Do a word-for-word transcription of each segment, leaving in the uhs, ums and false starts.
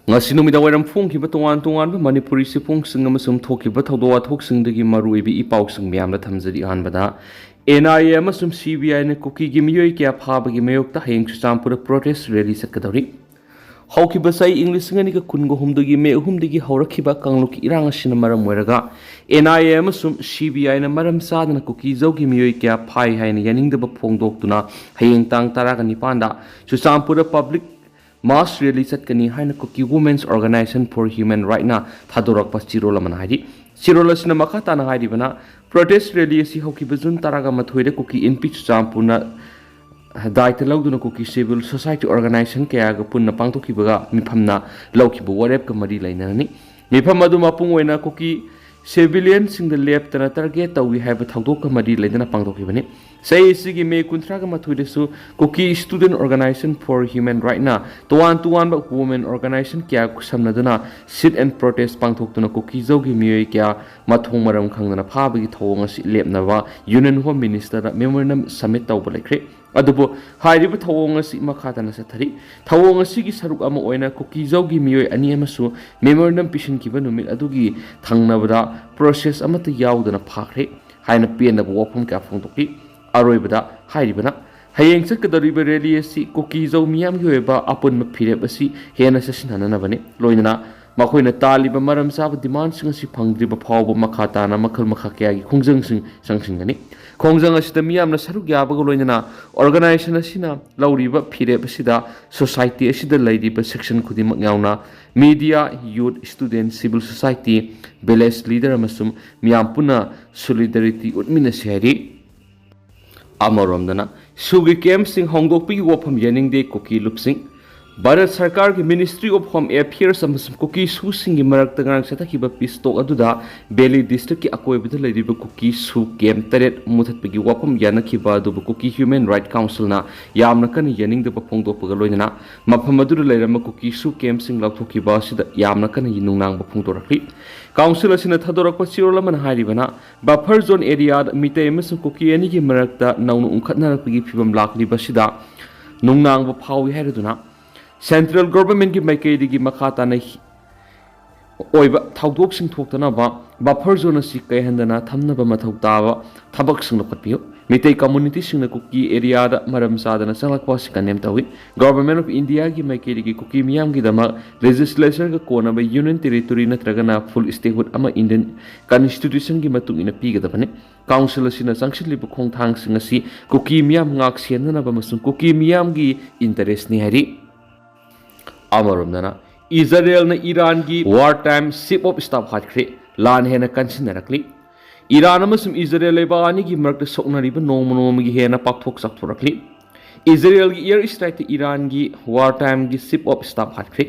ꯉꯁꯤ ꯅꯨꯃꯤꯗꯥꯡ ꯋꯥꯏꯔꯝ ꯐꯣꯡꯈꯤꯕ ꯇꯣꯉꯥꯟ ꯇꯣꯉꯥꯟꯕ ꯃꯅꯤꯄꯨꯔꯤ ꯆꯦꯐꯣꯡꯁꯤꯡ ꯑꯃꯁꯨꯡ ꯊꯣꯛꯈꯤꯕ ꯊꯧꯗꯣꯛ ꯋꯥꯊꯣꯛꯁꯤꯡꯗꯒꯤ ꯃꯔꯨꯑꯣꯏꯕ ꯏ ꯄꯥꯎꯁꯤꯡ ꯃꯌꯥꯝꯗ ꯊꯝꯖꯔꯤ꯫ ꯑꯍꯥꯟꯕꯗ, ꯑꯦꯟ ꯑꯥꯏ ꯑꯦ ꯑꯃꯁꯨꯡ ꯁꯤ ꯕꯤ ꯑꯥꯏꯅ ꯀꯨꯀꯤꯒꯤ ꯃꯤꯑꯣꯏ ꯀꯌꯥ ꯐꯥꯕꯒꯤ ꯃꯥꯌꯣꯛꯇ ꯍꯌꯦꯡ ꯆꯨꯔꯆꯥꯟꯄꯨꯔꯗ ꯄ꯭ꯔꯣꯇꯦꯁ ꯔꯦꯂꯤ ꯆꯠꯀꯗꯧꯔꯤ꯫ ꯍꯧꯈꯤꯕ ꯆꯍꯤ ꯏꯪ ꯂꯤꯁꯤꯡ ꯑꯅꯤꯒ ꯀꯨꯟꯒ ꯍꯨꯝꯗꯣꯏꯒꯤ ꯃꯦ ꯑꯍꯨꯝꯗꯒꯤ ꯍꯧꯔꯛꯈꯤꯕ ꯀꯥꯡꯂꯨꯞꯀꯤ ꯏꯔꯥꯡ ꯑꯁꯤꯅ ꯃꯔꯝ ꯑꯣꯏꯔꯒ ꯑꯦꯟ ꯑꯥꯏ ꯑꯦ ꯑꯃꯁꯨꯡ ꯁꯤ ꯕꯤ ꯑꯥꯏꯅ ꯃꯔꯝ ꯆꯥꯗꯅ ꯀꯨꯀꯤꯖꯧꯒꯤ ꯃꯤꯑꯣꯏ ꯀꯌꯥ ꯐꯥꯏ ꯍꯥꯏꯅ ꯌꯥꯅꯤꯡꯗꯕ ꯐꯣꯡꯗꯣꯛꯇꯨꯅ ꯍꯌꯦꯡ ꯇꯥꯡ ꯇꯔꯥꯒ ꯅꯤꯄꯥꯟꯗ ꯆꯨꯔꯆꯥꯟꯄꯨꯔꯗ ꯄꯕ꯭ꯂꯤꯛ ꯃꯥꯁ ꯔꯦꯂꯤ ꯆꯠꯀꯅꯤ ꯍꯥꯏꯅ ꯀꯨꯀꯤ ꯋꯨꯃꯦꯟꯁ ꯑꯣꯔꯒꯅꯥꯏꯖꯦꯁꯟ ꯐꯣꯔ ꯍ꯭ꯌꯨꯃꯦꯟ ꯔꯥꯏꯠꯅ ꯊꯥꯗꯣꯔꯛꯄ ꯆꯦꯔꯣꯜ ꯑꯃꯅ ꯍꯥꯏꯔꯤ꯫ ꯆꯦꯔꯣꯜ ꯑꯁꯤꯅ ꯃꯈꯥ ꯇꯥꯅ ꯍꯥꯏꯔꯤꯕꯅ, ꯄ꯭ꯔꯣꯇꯦꯁ ꯔꯦꯂꯤ ꯑꯁꯤ ꯍꯧꯈꯤꯕ ꯖꯨꯟ ꯇꯔꯥꯒ ꯃꯥꯊꯣꯏꯗ ꯀꯨꯀꯤ ꯏꯟꯄꯤ ꯆꯨꯔꯆꯥꯟꯄꯨꯔꯅ ꯗꯥꯏꯇ ꯂꯧꯗꯨꯅ ꯀꯨꯀꯤ ꯁꯤꯚꯤꯜ ꯁꯣꯁꯥꯏꯇꯤ ꯑꯣꯔꯒꯅꯥꯏꯖꯦꯁꯟ ꯀꯌꯥꯒ ꯄꯨꯟꯅ ꯄꯥꯡꯊꯣꯛꯈꯤꯕꯒ ꯃꯤꯐꯝꯅ ꯂꯧꯈꯤꯕ ꯋꯥꯔꯦꯞꯀ ꯃꯔꯤ ꯂꯩꯅꯔꯅꯤ꯫ ꯃꯤꯐꯝ ꯑꯗꯨ ꯃꯄꯨꯡ ꯑꯣꯏꯅ ꯀꯨꯀꯤ ꯁꯤꯚꯤꯂꯤꯌꯟꯁꯤꯡꯗ ꯂꯦꯞꯇꯅ ꯇꯥꯔꯒꯦꯠ ꯇꯧꯏ ꯍꯥꯏꯕ ꯊꯧꯗꯣꯛꯀ ꯃꯔꯤ ꯂꯩꯅꯅ ꯄꯥꯡꯊꯣꯛꯈꯤꯕꯅꯤ꯫ ꯆꯍꯤ ꯑꯁꯤꯒꯤ ꯃꯦ ꯀꯨꯟꯊ꯭ꯔꯥꯒ ꯃꯥꯊꯣꯏꯗꯁꯨ ꯀꯨꯀꯤ ꯁ꯭ꯇꯨꯗꯦꯟꯠ ꯑꯣꯔꯒꯅꯥꯏꯖꯦꯁꯟ ꯐꯣꯔ ꯍ꯭ꯌꯨꯃꯦꯟ ꯔꯥꯏꯠꯅ ꯇꯣꯉꯥꯟ ꯇꯣꯉꯥꯟꯕ ꯋꯨꯃꯦꯟ ꯑꯣꯔꯒꯅꯥꯏꯖꯦꯁꯟ ꯀꯌꯥ ꯈꯨꯠꯁꯝꯅꯗꯨꯅ ꯁꯤꯠ ꯑꯦꯟ ꯄ꯭ꯔꯣꯇꯦꯁ ꯄꯥꯡꯊꯣꯛꯇꯨꯅ ꯀꯨꯀꯤꯖꯧꯒꯤ ꯃꯤꯑꯣꯏ ꯀꯌꯥ ꯃꯊꯣꯡ ꯃꯔꯝ ꯈꯪꯗꯅ ꯐꯥꯕꯒꯤ ꯊꯧꯑꯣꯡ ꯑꯁꯤ ꯂꯦꯞꯅꯕ ꯌꯨꯅꯤꯌꯟ ꯍꯣꯝ ꯃꯤꯅꯤꯁꯇꯔꯗ ꯃꯦꯃꯣꯔꯦꯟꯗꯝ ꯁꯕꯃꯤꯠ ꯇꯧꯕ ꯂꯩꯈ꯭ꯔꯦ꯫ ꯑꯗꯨꯕꯨ ꯍꯥꯏꯔꯤꯕ ꯊꯧꯑꯣꯡ ꯑꯁꯤ ꯃꯈꯥ ꯇꯥꯅ ꯆꯠꯊꯔꯤ꯫ ꯊꯧꯑꯣꯡ ꯑꯁꯤꯒꯤ ꯁꯔꯨꯛ ꯑꯃ ꯑꯣꯏꯅ ꯀꯨꯀꯤꯖꯧꯒꯤ ꯃꯤꯑꯣꯏ ꯑꯅꯤ ꯑꯃꯁꯨ ꯃꯦꯃꯣꯔꯦꯟꯗꯝ ꯄꯤꯁꯤꯟꯈꯤꯕ ꯅꯨꯃꯤꯠ ꯑꯗꯨꯒꯤ ꯊꯪꯅꯕꯗ ꯄ꯭ꯔꯣꯁꯦꯁ ꯑꯃꯠꯇ ꯌꯥꯎꯗꯅ ꯐꯥꯈ꯭ꯔꯦ ꯍꯥꯏꯅ ꯄꯦꯟꯗꯕ ꯋꯥꯐꯝ ꯀꯌꯥ ꯐꯣꯡꯗꯣꯛꯈꯤ꯫ ꯑꯔꯣꯏꯕꯗ ꯍꯥꯏꯔꯤꯕꯅ, ꯍꯌꯦꯡ ꯆꯠꯀꯗꯧꯔꯤꯕ ꯔꯦꯂꯤ ꯑꯁꯤ ꯀꯨꯀꯤꯖꯧ ꯃꯤꯌꯥꯝꯒꯤ ꯑꯣꯏꯕ ꯑꯄꯨꯟꯕ ꯐꯤꯔꯦꯞ ꯑꯁꯤ ꯍꯦꯟꯅ ꯆꯦꯠꯁꯤꯟꯍꯟꯅꯅꯕꯅꯤ꯫ ꯂꯣꯏꯅꯅ ꯃꯈꯣꯏꯅ ꯇꯥꯜꯂꯤꯕ ꯃꯔꯝ ꯆꯥꯕ ꯗꯤꯃꯥꯟꯁꯤꯡ ꯑꯁꯤ ꯐꯪꯗ꯭ꯔꯤꯕ ꯐꯥꯎꯕ ꯃꯈꯥ ꯇꯥꯅ ꯃꯈꯜ ꯃꯈꯥ ꯀꯌꯥꯒꯤ ꯈꯣꯡꯖꯪꯁꯤꯡ ꯆꯪꯁꯤꯟꯒꯅꯤ꯫ ꯈꯣꯡꯖꯪ ꯑꯁꯤꯗ ꯃꯤꯌꯥꯝꯅ ꯁꯔꯨꯛ ꯌꯥꯕꯒ ꯂꯣꯏꯅꯅ ꯑꯣꯔꯒꯅꯥꯏꯖꯦꯁꯟ ꯑꯁꯤꯅ ꯂꯧꯔꯤꯕ ꯐꯤꯔꯦꯞ ꯑꯁꯤꯗ ꯁꯣꯁꯥꯏꯇꯤ ꯑꯁꯤꯗ ꯂꯩꯔꯤꯕ ꯁꯦꯛꯁꯟ ꯈꯨꯗꯤꯡꯃꯛ ꯌꯥꯎꯅ media, youth, student, civil society, village leader ꯑꯃꯁꯨꯡ ꯃꯤꯌꯥꯝ ꯄꯨꯟꯅ ꯁꯣꯂꯤꯗꯥꯔꯤꯇꯤ ꯎꯠꯃꯤꯟꯅꯁꯤ ꯍꯥꯏꯔꯤ꯫ ꯑꯃꯔꯣꯝꯗꯅ, ꯁꯨꯒꯤ ꯀꯦꯝꯞꯁꯤꯡ ꯍꯣꯡꯗꯣꯛꯄꯒꯤ ꯋꯥꯐꯝ ꯌꯥꯅꯤꯡꯗꯦ ꯀꯨꯀꯤ ꯂꯨꯞꯁꯤꯡ꯫ ꯚꯥꯔꯠ ꯁꯔꯀꯥꯔꯒꯤ ꯃꯤꯅꯤꯁꯇ꯭ꯔꯤ ꯑꯣꯐ ꯍꯣꯝ ꯑꯦꯐꯤꯌꯔꯁ ꯑꯃꯁꯨꯡ ꯀꯨꯀꯤ ꯁꯨꯁꯤꯡꯒꯤ ꯃꯔꯛꯇ ꯉꯔꯥꯡ ꯆꯠꯊꯈꯤꯕ ꯄꯤꯁ ꯇꯣꯛ ꯑꯗꯨꯗ ꯚꯦꯂꯤ ꯗꯤꯁꯇ꯭ꯔꯤꯛꯀꯤ ꯑꯀꯣꯏꯕꯗ ꯂꯩꯔꯤꯕ ꯀꯨꯀꯤ ꯁꯨ ꯀꯦꯝꯞ ꯇꯔꯦꯠ ꯃꯨꯊꯠꯄꯒꯤ ꯋꯥꯐꯝ ꯌꯥꯅꯈꯤꯕ ꯑꯗꯨꯕꯨ ꯀꯨꯀꯤ ꯍ꯭ꯌꯨꯃꯦꯟ ꯔꯥꯏꯠ ꯀꯥꯎꯟꯁꯤꯜꯅ ꯌꯥꯝꯅ ꯀꯟꯅ ꯌꯥꯅꯤꯡꯗꯕ ꯐꯣꯡꯗꯣꯛꯄꯒ ꯂꯣꯏꯅꯅ ꯃꯐꯝ ꯑꯗꯨꯗ ꯂꯩꯔꯝꯕ ꯀꯨꯀꯤ ꯁꯨ ꯀꯦꯝꯞꯁꯤꯡ ꯂꯧꯊꯣꯛꯈꯤꯕ ꯑꯁꯤꯗ ꯌꯥꯝꯅ ꯀꯟꯅ ꯅꯨꯡꯅꯥꯡꯕ ꯐꯣꯡꯗꯣꯔꯛꯂꯤ꯫ ꯀꯥꯎꯟꯁꯤꯜ ꯑꯁꯤꯅ ꯊꯥꯗꯣꯔꯛꯄ ꯆꯦꯔꯣꯜ ꯑꯃꯅ ꯍꯥꯏꯔꯤꯕꯅ, ꯕꯐꯔ ꯖꯣꯟ ꯑꯦꯔꯤꯌꯥꯗ ꯃꯤꯇꯩ ꯑꯃꯁꯨꯡ ꯀꯨꯀꯤ ꯑꯅꯤꯒꯤ ꯃꯔꯛꯇ ꯅꯧꯅ ꯎꯪꯈꯠꯅꯔꯛꯄꯒꯤ ꯐꯤꯕꯝ ꯂꯥꯛꯂꯤꯕꯁꯤꯗ ꯅꯨꯡꯅꯥꯡꯕ ꯐꯥꯎꯏ ꯍꯥꯏꯔꯗꯨꯅ, Central Governmentꯀꯤ ꯃꯥꯏꯀꯩꯗꯒꯤ ꯃꯈꯥ ꯇꯥꯅ ꯑꯣꯏꯕ ꯊꯧꯗꯣꯛꯁꯤꯡ ꯊꯣꯛꯇꯅꯕ buffer zone ꯑꯁꯤ ꯀꯥꯏꯍꯟꯗꯅ ꯊꯝꯅꯕ ꯃꯊꯧ ꯇꯥꯕ ꯊꯕꯛꯁꯤꯡ ꯂꯧꯈꯠꯄꯤꯌꯨ꯫ ꯃꯤꯇꯩ communityꯁꯤꯡꯅ ꯀꯨꯀꯤ areaꯗ ꯃꯔꯝ ꯆꯥꯗꯅ ꯆꯪꯂꯛꯄ ꯑꯁꯤ condemn ꯇꯧꯏ꯫ Government of Indiaꯒꯤ ꯃꯥꯏꯀꯩꯗꯒꯤ ꯀꯨꯀꯤ ꯃꯤꯌꯥꯝꯒꯤꯗꯃꯛ legislatureꯒ ꯀꯣꯟꯅꯕ union territory ꯅꯠꯇ꯭ꯔꯒꯅ full statehood ꯑꯃ Indian Constitutionꯒꯤ ꯃꯇꯨꯡ ꯏꯟꯅ ꯄꯤꯒꯗꯕꯅꯤ꯫ Council ꯑꯁꯤꯅ ꯆꯪꯁꯤꯜꯂꯤꯕ ꯈꯣꯡꯊꯥꯡꯁꯤꯡ ꯑꯁꯤ ꯀꯨꯀꯤ ꯃꯤꯌꯥꯝ ꯉꯥꯛ ꯁꯦꯟꯅꯅꯕ ꯑꯃꯁꯨꯡ ꯀꯨꯀꯤ ꯃꯤꯌꯥꯝꯒꯤ interestꯅꯤ ꯍꯥꯏꯔꯤ꯫ ꯑꯃꯔꯣꯝꯗꯅ ꯏꯖꯔꯦꯜꯅ ꯏꯔꯥꯟꯒꯤ war time chief of staff ꯍꯥꯠꯈ꯭ꯔꯦ꯫ ꯂꯥꯟ ꯍꯦꯟꯅ ꯀꯟꯁꯤꯟꯅꯔꯛꯂꯤ꯫ ꯏꯔꯥꯟ ꯑꯃꯁꯨꯡ ꯏꯖꯔꯦꯜ ꯂꯩꯕꯥꯛ ꯑꯅꯤꯒꯤ ꯃꯔꯛꯇ ꯁꯣꯛꯅꯔꯤꯕ ꯅꯣꯡꯃ ꯅꯣꯡꯃꯒꯤ ꯍꯦꯟꯅ ꯄꯥꯛꯊꯣꯛ ꯆꯥꯎꯊꯣꯔꯛꯂꯤ꯫ ꯏꯖꯔꯦꯜꯒꯤ air strikeꯇ ꯏꯔꯥꯟꯒꯤ war timeꯒꯤ chief of staff ꯍꯥꯠꯈ꯭ꯔꯦ꯫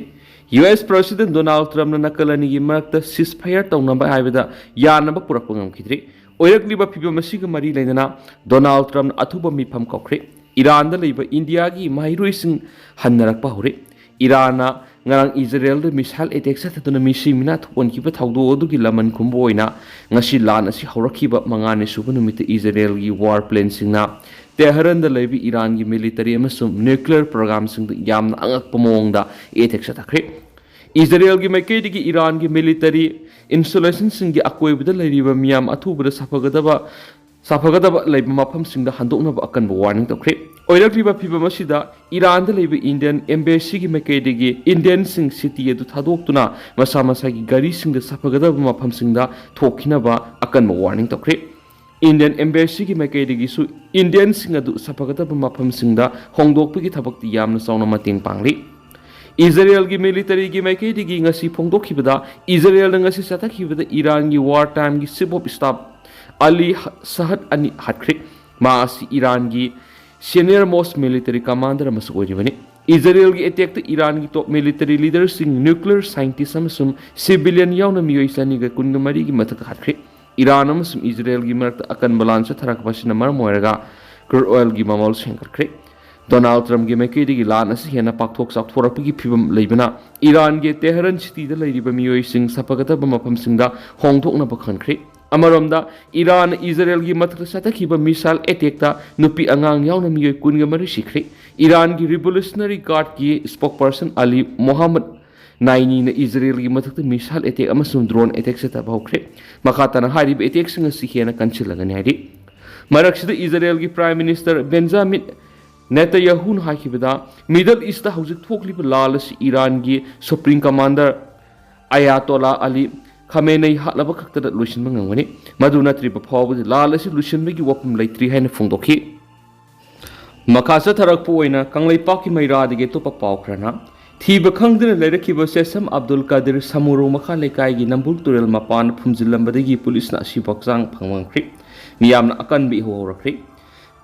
US President Donald Trumpꯅ ꯅꯥꯀꯜ ꯑꯅꯤꯒꯤ ꯃꯔꯛꯇ ceasefire ꯇꯧꯅꯕ ꯍꯥꯏꯕꯗ ꯌꯥꯅꯕ ꯄꯨꯔꯛꯄ ꯉꯝꯈꯤꯗ꯭ꯔꯤ꯫ ꯑꯣꯏꯔꯛꯂꯤꯕ ꯐꯤꯚꯝ ꯑꯁꯤꯒ ꯃꯔꯤ ꯂꯩꯅꯅ Donald Trumpꯅ ꯑꯊꯨꯕ ꯃꯤꯐꯝ ꯀꯧꯈ꯭ꯔꯦ꯫ ꯏꯔꯥꯟꯗ ꯂꯩꯕ ꯏꯟꯗꯤꯌꯥꯒꯤ ꯃꯍꯩꯔꯣꯏꯁꯤꯡ ꯍꯟꯅꯔꯛꯄ ꯍꯧꯔꯦ꯫ ꯏꯔꯥꯟꯅ ꯉꯔꯥꯡ ꯏꯖꯔꯦꯜꯗ missile attack ꯆꯠꯊꯗꯨꯅ ꯃꯤꯁꯤ ꯃꯤꯅꯥ ꯊꯣꯛꯍꯟꯈꯤꯕ ꯊꯧꯗꯣꯛ ꯑꯗꯨꯒꯤ ꯂꯃꯟ ꯈꯨꯝꯕ ꯑꯣꯏꯅ ꯉꯁꯤ ꯂꯥꯟ ꯑꯁꯤ ꯍꯧꯔꯛꯈꯤꯕ ꯃꯉꯥꯅꯤ ꯁꯨꯕ ꯅꯨꯃꯤꯠꯇ ꯏꯖꯔꯦꯜꯒꯤ war planeꯁꯤꯡꯅ ꯇꯦꯍꯔꯟꯗ ꯂꯩꯕ ꯏꯔꯥꯟꯒꯤ military ꯑꯃꯁꯨꯡ nuclear programꯁꯤꯡꯗ ꯌꯥꯝꯅ ꯑꯉꯛꯄ ꯃꯑꯣꯡꯗ attack ꯆꯠꯊꯈ꯭ꯔꯦ꯫ ꯏꯖꯔꯦꯜꯒꯤ ꯃꯥꯏꯀꯩꯗꯒꯤ ꯏꯔꯥꯟꯒꯤ military installationꯁꯤꯡꯒꯤ ꯑꯀꯣꯏꯕꯗ ꯂꯩꯔꯤꯕ ꯃꯤꯌꯥꯝ ꯑꯊꯨꯕꯗ ꯁꯥꯐꯒꯗꯕ ꯁꯥꯐꯒꯗꯕ ꯂꯩꯕ ꯃꯐꯝꯁꯤꯡꯗ ꯍꯟꯗꯣꯛꯅꯕ ꯑꯀꯟꯕ warning ꯇꯧꯈ꯭ꯔꯦ꯫ ꯑꯣꯏꯔꯛꯂꯤꯕ ꯐꯤꯚꯝ ꯑꯁꯤꯗ ꯏꯔꯥꯟꯗ ꯂꯩꯕ Indian Embassyꯒꯤ ꯃꯥꯏꯀꯩꯗꯒꯤ Indianꯁꯤꯡ city ꯑꯗꯨ ꯊꯥꯗꯣꯛꯇꯨꯅ ꯃꯁꯥ ꯃꯁꯥꯒꯤ ꯒꯥꯔꯤꯁꯤꯡꯗ ꯁꯥꯐꯒꯗꯕ ꯃꯐꯝꯁꯤꯡꯗ ꯊꯣꯛꯈꯤꯅꯕ ꯑꯀꯟꯕ warning ꯇꯧꯈ꯭ꯔꯦ꯫ Indian Embassyꯒꯤ ꯃꯥꯏꯀꯩꯗꯒꯤꯁꯨ Indianꯁꯤꯡ ꯑꯗꯨ ꯁꯥꯐꯒꯗꯕ ꯃꯐꯝꯁꯤꯡꯗ ꯍꯣꯡꯗꯣꯛꯄꯒꯤ ꯊꯕꯛꯇ ꯌꯥꯝꯅ ꯆꯥꯎꯅ ꯃꯇꯦꯡ ꯄꯥꯡꯂꯤ꯫ ꯏꯖꯔꯦꯜꯒꯤ militaryꯒꯤ ꯃꯥꯏꯀꯩꯗꯒꯤ ꯉꯁꯤ ꯐꯣꯡꯗꯣꯛꯈꯤꯕꯗ, ꯏꯖꯔꯦꯜꯅ ꯉꯁꯤ ꯆꯠꯊꯈꯤꯕꯗ ꯏꯔꯥꯟꯒꯤ war timeꯒꯤ chief of staff ꯑꯂꯤ ꯁꯍꯗ ꯑꯅꯤ ꯍꯥꯠꯈ꯭ꯔꯦ꯫ ꯃꯥ ꯑꯁꯤ ꯏꯔꯥꯟꯒꯤ senior most military commander ꯑꯃꯁꯨ ꯑꯣꯏꯔꯤꯕꯅꯤ꯫ ꯏꯖꯔꯦꯜꯒꯤ attackꯇ ꯏꯔꯥꯟꯒꯤ top military leaderꯁꯤꯡ, nuclear scientist ꯑꯃꯁꯨꯡ civilian ꯌꯥꯎꯅ ꯃꯤꯑꯣꯏ ꯆꯅꯤꯒ ꯀꯨꯟꯒ ꯃꯔꯤꯒꯤ ꯃꯊꯛꯇ ꯍꯥꯠꯈ꯭ꯔꯦ꯫ ꯏꯔꯥꯟ ꯑꯃꯁꯨꯡ ꯏꯖꯔꯦꯜꯒꯤ ꯃꯔꯛꯇ ꯑꯀꯟꯕ ꯂꯥꯟ ꯆꯠꯊꯔꯛꯄ ꯑꯁꯤꯅ ꯃꯔꯝ ꯑꯣꯏꯔꯒ crude oilꯒꯤ ꯃꯃꯜꯁꯨ ꯍꯦꯟꯒꯠꯈ꯭ꯔꯦ꯫ Donald Trumpꯀꯤ ꯃꯥꯏꯀꯩꯗꯒꯤ ꯂꯥꯟ ꯑꯁꯤ ꯍꯦꯟꯅ ꯄꯥꯛꯊꯣꯛ ꯆꯥꯎꯊꯣꯔꯛꯄꯒꯤ ꯐꯤꯚꯝ ꯂꯩꯕꯅ ꯏꯔꯥꯟꯒꯤ ꯇꯦꯍꯔꯟ cityꯗ ꯂꯩꯔꯤꯕ ꯃꯤꯑꯣꯏꯁꯤꯡ ꯁꯥꯐꯒꯗꯕ ꯃꯐꯝꯁꯤꯡꯗ ꯍꯣꯡꯗꯣꯛꯅꯕ ꯈꯟꯈ꯭ꯔꯦ꯫ ꯑꯃꯔꯣꯝꯗ, ꯏꯔꯥꯟꯅ ꯏꯖꯔꯦꯜꯒꯤ ꯃꯊꯛꯇ ꯆꯠꯊꯈꯤꯕ ꯃꯤꯁꯥꯏꯜ ꯑꯦꯇꯦꯛꯇ ꯅꯨꯄꯤ ꯑꯉꯥꯡ ꯌꯥꯎꯅ ꯃꯤꯑꯣꯏ ꯀꯨꯟꯒ ꯃꯔꯤ ꯁꯤꯈ꯭ꯔꯦ꯫ ꯏꯔꯥꯟꯒꯤ ꯔꯤꯚꯣꯂꯨꯁꯅꯔꯤ ꯒꯥꯔꯗꯀꯤ ꯁ꯭ꯄꯣꯛꯄꯔꯁꯟ ꯑꯂꯤ ꯃꯣꯍꯝꯃꯗ ꯅꯥꯏꯅꯤꯅ ꯏꯖꯔꯦꯜꯒꯤ ꯃꯊꯛꯇ ꯃꯤꯁꯥꯏꯜ ꯑꯦꯇꯦꯛ ꯑꯃꯁꯨꯡ ꯗ꯭ꯔꯣꯟ ꯑꯦꯇꯦꯛ ꯆꯠꯊꯕ ꯍꯧꯈ꯭ꯔꯦ꯫ ꯃꯈꯥ ꯇꯥꯅ ꯍꯥꯏꯔꯤꯕ ꯑꯦꯇꯦꯛꯁꯤꯡ ꯑꯁꯤ ꯍꯦꯟꯅ ꯀꯟꯁꯤꯜꯂꯒꯅꯤ ꯍꯥꯏꯔꯤ꯫ ꯃꯔꯛꯁꯤꯗ, ꯏꯖꯔꯦꯜꯒꯤ prime minister Benjamin ꯅꯦꯇꯌꯥꯍꯨꯅ ꯍꯥꯏꯈꯤꯕꯗ, middle east ꯍꯧꯖꯤꯛ ꯊꯣꯛꯂꯤꯕ ꯂꯥꯜ ꯑꯁꯤ ꯏꯔꯥꯟꯒꯤ ꯁꯨꯄ꯭ꯔꯤꯝ ꯀꯃꯥꯟꯗꯔ ꯑꯌꯥꯇꯣꯂꯥ ꯑꯂꯤ ꯈꯥꯃꯦꯅꯩ ꯍꯥꯠꯂꯕ ꯈꯛꯇꯗ ꯂꯣꯏꯁꯤꯟꯕ ꯉꯝꯒꯅꯤ꯫ ꯃꯗꯨ ꯅꯠꯇ꯭ꯔꯤꯕ ꯐꯥꯎꯕꯗꯤ ꯂꯥꯜ ꯑꯁꯤ ꯂꯣꯏꯁꯤꯟꯕꯒꯤ ꯋꯥꯐꯝ ꯂꯩꯇ꯭ꯔꯤ ꯍꯥꯏꯅ ꯐꯣꯡꯗꯣꯛꯈꯤ꯫ ꯃꯈꯥ ꯆꯠꯊꯔꯛꯄ ꯑꯣꯏꯅ ꯀꯪꯂꯩꯄꯥꯛꯀꯤ ꯃꯩꯔꯥꯗꯒꯤ ꯑꯇꯣꯞꯄ ꯄꯥꯎ ꯈꯔꯅ, ꯊꯤꯕ ꯈꯪꯗꯅ ꯂꯩꯔꯛꯈꯤꯕ ꯁꯦꯁꯝ ꯑꯕꯗꯨꯜ ꯀꯥꯗꯤꯔ ꯁꯃꯨꯔꯧ ꯃꯈꯥ ꯂꯩꯀꯥꯏꯒꯤ ꯅꯝꯕꯨꯜ ꯇꯨꯔꯦꯜ ꯃꯄꯥꯟꯗ ꯐꯨꯝꯖꯤꯜꯂꯝꯕꯗꯒꯤ ꯄꯨꯂꯤꯁꯅ ꯑꯁꯤꯕ ꯍꯛꯆꯥꯡ ꯐꯪꯕ ꯉꯝꯈ꯭ꯔꯦ꯫ ꯃꯤꯌꯥꯝꯅ ꯑꯀꯟꯕ ꯏꯍꯧ ꯍꯧꯔꯛꯈ꯭ꯔꯦ꯫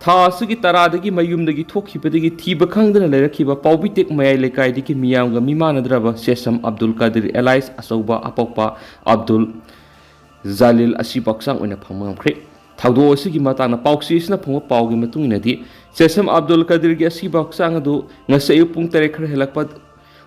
ꯊꯥ ꯑꯁꯤꯒꯤ ꯇꯔꯥꯗꯒꯤ ꯃꯌꯨꯝꯗꯒꯤ ꯊꯣꯛꯈꯤꯕꯗꯒꯤ ꯊꯤꯕ ꯈꯪꯗꯅ ꯂꯩꯔꯛꯈꯤꯕ ꯄꯥꯎꯕꯤꯇꯦꯛ ꯃꯌꯥꯏ ꯂꯩꯀꯥꯏꯗꯒꯤ ꯃꯤꯌꯥꯝꯒ ꯃꯤꯃꯥꯟꯅꯗ꯭ꯔꯕ ꯁꯦꯁꯝ ꯑꯕꯗꯨꯜ ꯀꯥꯗꯤꯔ ꯑꯦꯂꯥꯏꯁ ꯑꯆꯧꯕ ꯑꯄꯣꯛꯄ ꯑꯕꯗꯨꯜ ꯖꯥꯂꯤꯜ ꯑꯁꯤꯕ ꯍꯛꯆꯥꯡ ꯑꯣꯏꯅ ꯐꯪꯕ ꯉꯝꯈ꯭ꯔꯦ꯫ ꯊꯧꯗꯣꯛ ꯑꯁꯤꯒꯤ ꯃꯇꯥꯡꯗ ꯄꯥꯎꯆꯦꯁꯤꯅ ꯐꯪꯕ ꯄꯥꯎꯒꯤ ꯃꯇꯨꯡ ꯏꯟꯅꯗꯤ, ꯁꯦꯁꯝ ꯑꯕꯗꯨꯜ ꯀꯥꯗꯤꯔꯒꯤ ꯑꯁꯤꯕ ꯍꯛꯆꯥꯡ ꯑꯗꯨ ꯉꯁꯤ ꯑꯌꯨꯛ ꯄꯨꯡ ꯇꯔꯦꯠ ꯈꯔ ꯍꯦꯜꯂꯛꯄ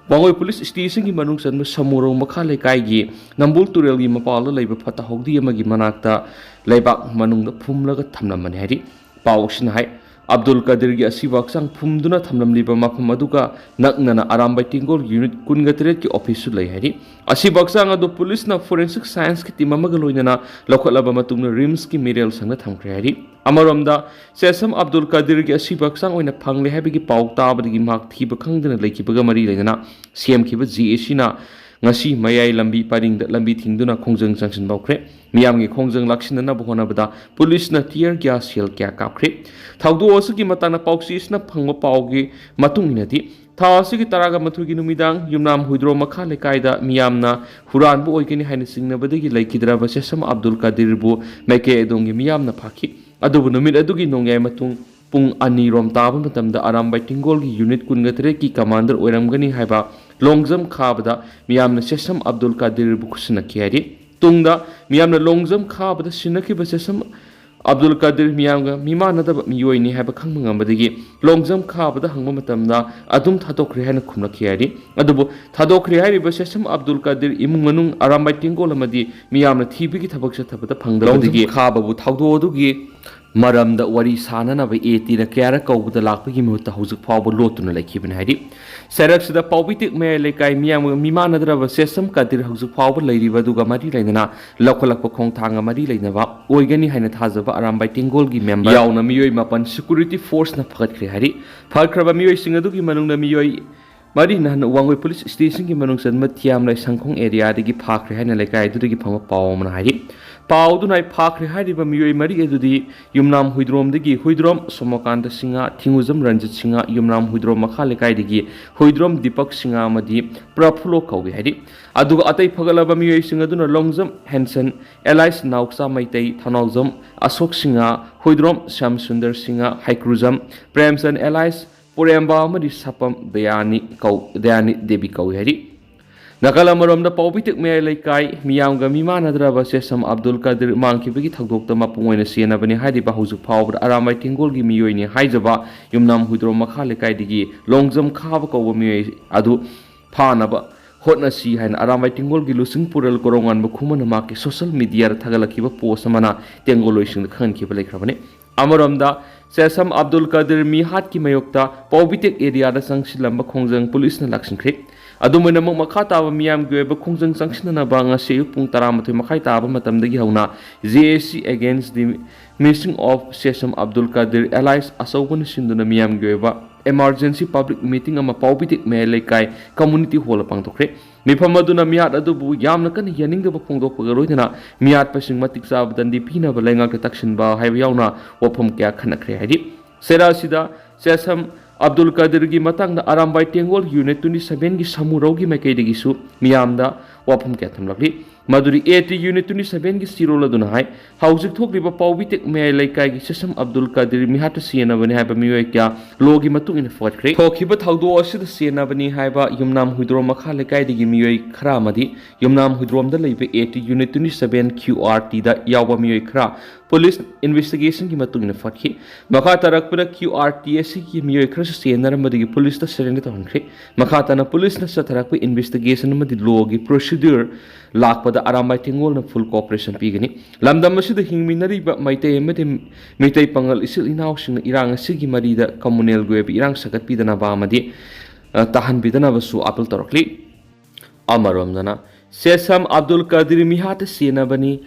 ꯋꯥꯡꯒꯣꯏ ꯄꯨꯂꯤꯁ ꯁ꯭ꯇꯦꯁꯟꯒꯤ ꯃꯅꯨꯡ ꯆꯟꯕ ꯁꯃꯨꯔꯧ ꯃꯈꯥ ꯂꯩꯀꯥꯏꯒꯤ ꯅꯝꯕꯨꯜ ꯇꯨꯔꯦꯜꯒꯤ ꯃꯄꯥꯜꯗ ꯂꯩꯕ ꯐꯠꯇ ꯍꯥꯎꯗꯤ ꯑꯃꯒꯤ ꯃꯅꯥꯛꯇ ꯂꯩꯕꯥꯛ ꯃꯅꯨꯡꯗ ꯐꯨꯝꯂꯒ ꯊꯝꯂꯝꯕꯅꯤ ꯍꯥꯏꯔꯤ꯫ ꯄꯥꯎ ꯑꯁꯤꯅ ꯍꯥꯏ, ꯑꯕꯗꯨꯜ ꯀꯥꯗꯤꯔꯒꯤ ꯑꯁꯤꯕ ꯍꯛꯆꯥꯡ ꯐꯨꯝꯗꯨꯅ ꯊꯝꯂꯝꯂꯤꯕ ꯃꯐꯝ ꯑꯗꯨꯒ ꯅꯛꯅꯅ ꯑꯔꯥꯝꯕꯥꯏ ꯇꯦꯡꯒꯣꯜ ꯌꯨꯅꯤꯠ ꯀꯨꯟꯒ ꯇꯔꯦꯠꯀꯤ ꯑꯣꯐꯤꯁꯁꯨ ꯂꯩ ꯍꯥꯏꯔꯤ꯫ ꯑꯁꯤꯕ ꯍꯛꯆꯥꯡ ꯑꯗꯨ ꯄꯨꯂꯤꯁꯅ ꯐꯣꯔꯦꯟꯁꯤꯛ ꯁꯥꯏꯟꯁꯀꯤ ꯇꯤꯝ ꯑꯃꯒ ꯂꯣꯏꯅꯅ ꯂꯧꯈꯠꯂꯕ ꯃꯇꯨꯡꯗ ꯔꯤꯝꯁꯀꯤ ꯃꯤꯔꯦꯜ ꯁꯪꯗ ꯊꯝꯈ꯭ꯔꯦ ꯍꯥꯏꯔꯤ꯫ ꯑꯃꯔꯣꯝꯗ, ꯁꯦꯁꯝ ꯑꯕꯗꯨꯜ ꯀꯥꯗꯤꯔꯒꯤ ꯑꯁꯤꯕ ꯍꯛꯆꯥꯡ ꯑꯣꯏꯅ ꯐꯪꯂꯦ ꯍꯥꯏꯕꯒꯤ ꯄꯥꯎ ꯇꯥꯕꯗꯒꯤ ꯃꯍꯥꯛ ꯊꯤꯕ ꯈꯪꯗꯅ ꯂꯩꯈꯤꯕꯒ ꯃꯔꯤ ꯂꯩꯅꯅ ꯁꯦꯝꯈꯤꯕ ꯖꯤ ꯑꯦ ꯁꯤꯅ ꯉꯁꯤ ꯃꯌꯥꯏ ꯂꯝꯕꯤ ꯄꯔꯤꯡꯗ ꯂꯝꯕꯤ ꯊꯤꯡꯗꯨꯅ ꯈꯣꯡꯖꯪ ꯆꯪꯁꯤꯟꯕ ꯍꯧꯈ꯭ꯔꯦ꯫ ꯃꯤꯌꯥꯝꯒꯤ ꯈꯣꯡꯖꯪ ꯂꯥꯛꯁꯤꯟꯅꯅꯕ ꯍꯣꯠꯅꯕꯗ ꯄꯨꯂꯤꯁꯅ ꯇꯤꯌꯔ ꯒ꯭ꯌꯥꯁ ꯁꯦꯜ ꯀꯌꯥ ꯀꯥꯞꯈ꯭ꯔꯦ꯫ ꯊꯧꯗꯣꯛ ꯑꯁꯤꯒꯤ ꯃꯇꯥꯡꯗ ꯄꯥꯎꯆꯦꯁꯤꯅ ꯐꯪꯕ ꯄꯥꯎꯒꯤ ꯃꯇꯨꯡ ꯏꯟꯅꯗꯤ, ꯊꯥ ꯑꯁꯤꯒꯤ ꯇꯔꯥꯒ ꯃꯥꯊꯣꯏꯒꯤ ꯅꯨꯃꯤꯗꯥꯡ ꯌꯨꯝꯅꯥꯝ ꯍꯨꯏꯗ꯭ꯔꯣꯝ ꯃꯈꯥ ꯂꯩꯀꯥꯏꯗ ꯃꯤꯌꯥꯝꯅ ꯍꯨꯔꯥꯟꯕ ꯑꯣꯏꯒꯅꯤ ꯍꯥꯏꯅ ꯆꯤꯡꯅꯕꯗꯒꯤ ꯂꯩꯈꯤꯗ꯭ꯔꯕ ꯁꯦꯁꯝ ꯑꯕꯗꯨꯜ ꯀꯥꯗꯤꯔꯕꯨ ꯃꯥꯏꯀꯩ ꯑꯗꯣꯝꯒꯤ ꯃꯤꯌꯥꯝꯅ ꯐꯥꯈꯤ꯫ ꯑꯗꯨꯕꯨ ꯅꯨꯃꯤꯠ ꯑꯗꯨꯒꯤ ꯅꯣꯡꯌꯥꯏ ꯃꯇꯨꯡ ꯄꯨꯡ ꯑꯅꯤ ꯔꯣꯝ ꯇꯥꯕ ꯃꯇꯝꯗ ꯑꯔꯥꯝꯕꯥꯏ ꯇꯤꯡꯒꯣꯜꯒꯤ ꯌꯨꯅꯤꯠ ꯀꯨꯟꯒ ꯇꯔꯦꯠꯀꯤ ꯀꯃꯥꯟꯗꯔ ꯑꯣꯏꯔꯝꯒꯅꯤ ꯍꯥꯏꯕ ꯂꯣꯡꯖꯝ ꯈꯥꯕꯗ ꯃꯤꯌꯥꯝꯅ ꯁꯦꯁꯝ ꯑꯕꯗꯨꯜ ꯀꯥꯗꯤꯔꯕꯨ ꯈꯨꯠꯁꯤꯟꯅꯈꯤ ꯍꯥꯏꯔꯤ꯫ ꯇꯨꯡꯗ ꯃꯤꯌꯥꯝꯅ ꯂꯣꯡꯖꯝ ꯈꯥꯕꯗ ꯁꯤꯟꯅꯈꯤꯕ ꯁꯦꯁꯝ ꯑꯕꯗꯨꯜ ꯀꯥꯗꯤꯔ ꯃꯤꯌꯥꯝꯒ ꯃꯤꯃꯥꯟꯅꯗꯕ ꯃꯤꯑꯣꯏꯅꯤ ꯍꯥꯏꯕ ꯈꯪꯕ ꯉꯝꯕꯗꯒꯤ ꯂꯣꯡꯖꯝ ꯈꯥꯕꯗ ꯍꯪꯕ ꯃꯇꯝꯗ ꯑꯗꯨꯝ ꯊꯥꯗꯣꯛꯈ꯭ꯔꯦ ꯍꯥꯏꯅ ꯈꯨꯝꯂꯛꯈꯤ ꯍꯥꯏꯔꯤ꯫ ꯑꯗꯨꯕꯨ ꯊꯥꯗꯣꯛꯈ꯭ꯔꯦ ꯍꯥꯏꯔꯤꯕ ꯁꯦꯁꯝ ꯑꯕꯗꯨꯜ ꯀꯥꯗꯤꯔ ꯏꯃꯨꯡ ꯃꯅꯨꯡ, ꯑꯔꯥꯝꯕꯥꯏ ꯇꯦꯡꯒꯣꯜ ꯑꯃꯗꯤ ꯃꯤꯌꯥꯝꯅ ꯊꯤꯕꯒꯤ ꯊꯕꯛ ꯆꯠꯊꯕꯗ ꯐꯪꯗꯕꯗꯒꯤ ꯂꯣꯡꯖꯝ ꯈꯥꯕꯕꯨ ꯊꯧꯗꯣꯛ ꯑꯗꯨꯒꯤ ꯃꯔꯝꯗ ꯋꯥꯔꯤ ꯁꯥꯅꯅꯕ ꯑꯦ ꯇꯤꯅ ꯀꯌꯥꯔꯛ ꯀꯧꯕꯗ ꯂꯥꯛꯄꯒꯤ ꯃꯍꯨꯠꯇ ꯍꯧꯖꯤꯛ ꯐꯥꯎꯕ ꯂꯣꯠꯇꯨꯅ ꯂꯩꯈꯤꯕꯅꯤ ꯍꯥꯏꯔꯤ꯫ ꯆꯩꯔꯛꯁꯤꯗ ꯄꯥꯎꯕꯤꯇꯦꯛ ꯃꯌꯥꯏ ꯂꯩꯀꯥꯏ ꯃꯤꯌꯥꯝꯒ ꯃꯤꯃꯥꯟꯅꯗ꯭ꯔꯕ ꯁꯦꯁꯝ ꯀꯥꯗꯤꯔ ꯍꯧꯖꯤꯛ ꯐꯥꯎꯕ ꯂꯩꯔꯤꯕ ꯑꯗꯨꯒ ꯃꯔꯤ ꯂꯩꯅꯅ ꯂꯧꯈꯠꯂꯛꯄ ꯈꯣꯡꯊꯥꯡꯒ ꯃꯔꯤ ꯂꯩꯅꯕ ꯑꯣꯏꯒꯅꯤ ꯍꯥꯏꯅ ꯊꯥꯖꯕ ꯑꯔꯥꯝꯕꯥꯏ ꯇꯦꯡꯒꯣꯜꯒꯤ ꯃꯦꯝꯕꯔ ꯌꯥꯎꯅ ꯃꯤꯑꯣꯏ ꯃꯥꯄꯟ ꯁꯦꯀ꯭ꯌꯨꯔꯤꯇꯤ ꯐꯣꯔꯁꯅ ꯐꯒꯠꯈ꯭ꯔꯦ ꯍꯥꯏꯔꯤ꯫ ꯐꯒꯠꯈ꯭ꯔꯕ ꯃꯤꯑꯣꯏꯁꯤꯡ ꯑꯗꯨꯒꯤ ꯃꯅꯨꯡꯗ ꯃꯤꯑꯣꯏ ꯃꯔꯤꯅ ꯋꯥꯡꯒꯣꯏ ꯄꯨꯂꯤꯁ ꯁ꯭ꯇꯦꯁꯟꯒꯤ ꯃꯅꯨꯡ ꯆꯟꯕ ꯊꯤꯌꯥꯝꯂꯩ ꯁꯪꯈꯣꯡ ꯑꯦꯔꯤꯌꯥꯗꯒꯤ ꯐꯥꯈ꯭ꯔꯦ ꯍꯥꯏꯅ ꯂꯩꯀꯥꯏ ꯑꯗꯨꯗꯒꯤ ꯐꯪꯕ ꯄꯥꯎ ꯑꯃꯅ ꯍꯥꯏꯔꯤ꯫ ꯄꯥꯎ ꯑꯗꯨꯅ ꯐꯥꯈ꯭ꯔꯦ ꯍꯥꯏꯔꯤꯕ ꯃꯤꯑꯣꯏ ꯃꯔꯤ ꯑꯗꯨꯗꯤ ꯌꯨꯝꯅꯥꯝ ꯍꯨꯏꯗ꯭ꯔꯣꯝꯗꯒꯤ ꯍꯨꯏꯗ꯭ꯔꯣꯝ ꯁꯣꯃꯣꯀꯥꯟꯇ ꯁꯤꯡꯍ, ꯊꯤꯡꯉꯨꯖꯝ ꯔꯟꯖꯤꯠ ꯁꯤꯡꯍ, ꯌꯨꯝꯅꯥꯝ ꯍꯨꯏꯗ꯭ꯔꯣꯝ ꯃꯈꯥ ꯂꯩꯀꯥꯏꯗꯒꯤ ꯍꯨꯏꯗ꯭ꯔꯣꯝ ꯗꯤꯄꯛ ꯁꯤꯡꯍ ꯑꯃꯗꯤ ꯄ꯭ꯔꯐꯨꯜꯂꯣ ꯀꯧꯏ ꯍꯥꯏꯔꯤ꯫ ꯑꯗꯨꯒ ꯑꯇꯩ ꯐꯒꯠꯂꯕ ꯃꯤꯑꯣꯏꯁꯤꯡ ꯑꯗꯨꯅ ꯂꯣꯡꯖꯝ ꯍꯦꯟꯁꯟ, ꯑꯦꯂꯥꯏꯁ ꯅꯥꯎꯆꯥ ꯃꯩꯇꯩ, ꯊꯧꯅꯥꯎꯖꯝ ꯑꯁꯣꯛ ꯁꯤꯡꯍ, ꯍꯨꯏꯗ꯭ꯔꯣꯝ ꯁ꯭ꯌꯥꯝ ꯁꯨꯟꯗꯔ ꯁꯤꯡꯍ, ꯍꯩꯀ꯭ꯔꯨꯖꯝ ꯄ꯭ꯔꯦꯝꯆꯟ, ꯑꯦꯂꯥꯏꯁ ꯄꯨꯔꯦꯝꯕ ꯑꯃꯗꯤ ꯁꯥꯄꯝ ꯗꯌꯥꯅꯤ ꯀꯧ-, ꯗꯌꯥꯅꯤ ꯗꯦꯕꯤ ꯀꯧꯏ ꯍꯥꯏꯔꯤ꯫ ꯅꯥꯀꯜ ꯑꯃꯔꯣꯝꯗ ꯄꯥꯎꯕꯤꯇꯦꯛ ꯃꯌꯥꯏ ꯂꯩꯀꯥꯏ ꯃꯤꯌꯥꯝꯒ ꯃꯤꯃꯥꯟꯅꯗ꯭ꯔꯕ ꯁꯦꯁꯝ ꯑꯕꯗꯨꯜ ꯀꯥꯗꯤꯔ ꯃꯥꯡꯈꯤꯕꯒꯤ ꯊꯧꯗꯣꯛꯇ ꯃꯄꯨꯡ ꯑꯣꯏꯅ ꯆꯦꯟꯅꯕꯅꯤ ꯍꯥꯏꯔꯤꯕ ꯍꯧꯖꯤꯛ ꯐꯥꯎꯕꯗ ꯑꯔꯥꯝꯕꯥꯏ ꯇꯦꯡꯒꯣꯜꯒꯤ ꯃꯤꯑꯣꯏꯅꯤ ꯍꯥꯏꯖꯕ ꯌꯨꯝꯅꯥꯝ ꯍꯨꯏꯗ꯭ꯔꯣꯝ ꯃꯈꯥ ꯂꯩꯀꯥꯏꯗꯒꯤ ꯂꯣꯡꯖꯝ ꯈꯥꯕ ꯀꯧꯕ ꯃꯤꯑꯣꯏ ꯑꯗꯨ ꯐꯥꯅꯕ ꯍꯣꯠꯅꯁꯤ ꯍꯥꯏꯅ ꯑꯔꯥꯝꯕꯥꯏ ꯇꯦꯡꯒꯣꯜꯒꯤ ꯂꯨꯆꯤꯡ ꯄꯨꯔꯦꯜ ꯀꯣꯔꯣꯉꯥꯟꯕ ꯈꯨꯃꯟꯅ ꯃꯍꯥꯛꯀꯤ ꯁꯣꯁꯤꯌꯦꯜ ꯃꯤꯗꯤꯌꯥꯗ ꯊꯥꯒꯠꯂꯛꯈꯤꯕ ꯄꯣꯁ ꯑꯃꯅ ꯇꯦꯡꯒꯣꯜꯂꯣꯏꯁꯤꯡꯗ ꯈꯪꯍꯟꯈꯤꯕ ꯂꯩꯈ꯭ꯔꯕꯅꯤ꯫ ꯑꯃꯔꯣꯝꯗ ꯁꯦꯁꯝ ꯑꯕꯗꯨꯜ ꯀꯥꯗꯤꯔ ꯃꯤꯍꯥꯠꯀꯤ ꯃꯥꯌꯣꯛꯇ ꯄꯥꯎꯕꯤꯇꯦꯛ ꯑꯦꯔꯤꯌꯥꯗ ꯆꯪꯁꯤꯜꯂꯝꯕ ꯈꯣꯡꯖꯪ ꯄꯨꯂꯤꯁꯅ ꯂꯥꯛꯁꯤꯟꯈ꯭ꯔꯦ꯫ ꯑꯗꯨꯝ ꯑꯣꯏꯅꯃꯛ ꯃꯈꯥ ꯇꯥꯕ ꯃꯤꯌꯥꯝꯒꯤ ꯑꯣꯏꯕ ꯈꯣꯡꯖꯪ ꯆꯪꯁꯤꯟꯅꯅꯕ ꯉꯁꯤ ꯑꯌꯨꯛ ꯄꯨꯡ ꯇꯔꯥꯃꯥꯊꯣꯏ ꯃꯈꯥꯏ ꯇꯥꯕ ꯃꯇꯝꯗꯒꯤ ꯍꯧꯅ J A C against the missing of Sesam Abdul Kadir alias ꯑꯆꯧꯕꯅ ꯁꯤꯟꯗꯨꯅ ꯃꯤꯌꯥꯝꯒꯤ ꯑꯣꯏꯕ emergency public meeting ꯑꯃ ꯄꯥꯎꯕꯤꯇꯦꯛ ꯃꯌꯥꯏ ꯂꯩꯀꯥꯏ community hall ꯄꯥꯡꯊꯣꯛꯈ꯭ꯔꯦ꯫ ꯃꯤꯐꯝ ꯑꯗꯨꯅ ꯃꯤꯍꯥꯠ ꯑꯗꯨꯕꯨ ꯌꯥꯝꯅ ꯀꯟꯅ ꯌꯥꯅꯤꯡꯗꯕ ꯐꯣꯡꯗꯣꯛꯄꯒ ꯂꯣꯏꯅꯅ ꯃꯤꯍꯥꯠꯄꯁꯤꯡ ꯃꯇꯤꯛ ꯆꯥꯕ ꯗꯟꯗꯤ ꯄꯤꯅꯕ ꯂꯩꯉꯥꯛꯇ ꯇꯛꯁꯤꯟꯕ ꯍꯥꯏꯕ ꯌꯥꯎꯅ ꯋꯥꯐꯝ ꯀꯌꯥ ꯈꯟꯅꯈ꯭ꯔꯦ ꯍꯥꯏꯔꯤ꯫ ꯆꯩꯔꯥ ꯑꯁꯤꯗ ꯁꯦꯁꯝ ꯑꯕꯗꯨꯜ ꯀꯥꯗꯤꯔꯒꯤ ꯃꯇꯥꯡꯗ ꯑꯔꯥꯝꯕꯥꯏ ꯇꯦꯡꯒꯣꯜ unit twenty sevenꯒꯤ ꯁꯃꯨꯔꯧꯒꯤ ꯃꯥꯏꯀꯩꯗꯒꯤꯁꯨ ꯃꯤꯌꯥꯝꯗ ꯋꯥꯐꯝ ꯀꯌꯥ ꯊꯝꯂꯛꯂꯤ꯫ ꯃꯗꯨꯗꯤ ꯑꯦ ꯇꯤ ꯌꯨꯅꯤꯠ ꯇ꯭ꯋꯦꯟꯇꯤ ꯁꯚꯦꯟꯒꯤ ꯆꯤꯔꯣꯜ ꯑꯗꯨꯅ ꯍꯥꯏ, ꯍꯧꯖꯤꯛ ꯊꯣꯛꯂꯤꯕ ꯄꯥꯎꯕꯤꯇꯦꯛ ꯃꯌꯥꯏ ꯂꯩꯀꯥꯏꯒꯤ ꯁꯦꯁꯝ ꯑꯕꯗꯨꯜ ꯀꯥꯗꯤꯔ ꯃꯤꯍꯥꯠꯇ ꯁꯤꯖꯤꯟꯅꯕꯅꯤ ꯍꯥꯏꯕ ꯃꯤꯑꯣꯏ ꯀꯌꯥ ꯂꯣꯒꯤ ꯃꯇꯨꯡ ꯏꯟꯅ ꯐꯒꯠꯈ꯭ꯔꯦ꯫ ꯊꯣꯛꯈꯤꯕ ꯊꯧꯗꯣꯛ ꯑꯁꯤꯗ ꯁꯤꯖꯤꯟꯅꯕꯅꯤ ꯍꯥꯏꯕ ꯌꯨꯝꯅꯥꯝ ꯍꯨꯏꯗ꯭ꯔꯣꯝ ꯃꯈꯥ ꯂꯩꯀꯥꯏꯗꯒꯤ ꯃꯤꯑꯣꯏ ꯈꯔ ꯑꯃꯗꯤ ꯌꯨꯝꯅꯥꯝ ꯍꯨꯏꯗ꯭ꯔꯣꯝꯗ ꯂꯩꯕ A T unit twenty seven Q R ꯇꯤꯗ ꯌꯥꯎꯕ ꯃꯤꯑꯣꯏ ꯈꯔ ꯄꯨꯂꯤꯁ ꯏꯟꯚꯦꯁꯇꯤꯒꯦꯁꯟꯒꯤ ꯃꯇꯨꯡ ꯏꯟꯅ ꯐꯠꯈꯤ꯫ ꯃꯈꯥ ꯇꯥꯔꯛꯄꯗ ꯀ꯭ꯌꯨ ꯑꯥꯔ ꯇꯤ ꯑꯁꯤꯒꯤ ꯃꯤꯑꯣꯏ ꯈꯔꯁꯨ ꯆꯦꯟꯅꯔꯝꯕꯗꯒꯤ ꯄꯨꯂꯤꯁꯇ ꯁꯔꯦꯟꯗꯔ ꯇꯧꯍꯟꯈ꯭ꯔꯦ꯫ ꯃꯈꯥ ꯇꯥꯅ ꯄꯨꯂꯤꯁꯅ ꯆꯠꯊꯔꯛꯄ ꯏꯟꯚꯦꯁꯇꯤꯒꯦꯁꯟ ꯑꯃꯗꯤ ꯂꯣꯒꯤ ꯄ꯭ꯔꯣꯁꯤꯗ꯭ꯌꯨꯔ ꯂꯥꯛꯄꯗ ꯑꯔꯥꯝꯕꯥꯏ ꯇꯦꯡꯒꯣꯜꯅ ꯐꯨꯜ ꯀꯣꯑꯣꯄꯔꯦꯁꯟ ꯄꯤꯒꯅꯤ꯫ ꯂꯝꯗꯝ ꯑꯁꯤꯗ ꯍꯤꯡꯃꯤꯟꯅꯔꯤꯕ ꯃꯩꯇꯩ ꯑꯃꯗꯤ ꯃꯤꯇꯩ ꯄꯥꯉꯜ ꯏꯆꯤꯜ ꯏꯅꯥꯎꯁꯤꯡꯅ ꯏꯔꯥꯡ ꯑꯁꯤꯒꯤ ꯃꯔꯤꯗ ꯀꯝꯃꯨꯅꯦꯜꯒꯤ ꯑꯣꯏꯕ ꯏꯔꯥꯡ ꯁꯥꯒꯠꯄꯤꯗꯅꯕ ꯑꯃꯗꯤ, ꯑ, ꯇꯥꯍꯟꯕꯤꯗꯅꯕꯁꯨ ꯑꯥꯄꯤꯜ ꯇꯧꯔꯛꯂꯤ꯫ ꯑꯃꯔꯣꯝꯗꯅ, ꯁꯦꯁꯝ ꯑꯕꯗꯨꯜ ꯀꯥꯗꯤꯔ ꯃꯤꯍꯥꯠꯇ ꯆꯦꯟꯅꯕꯅꯤ,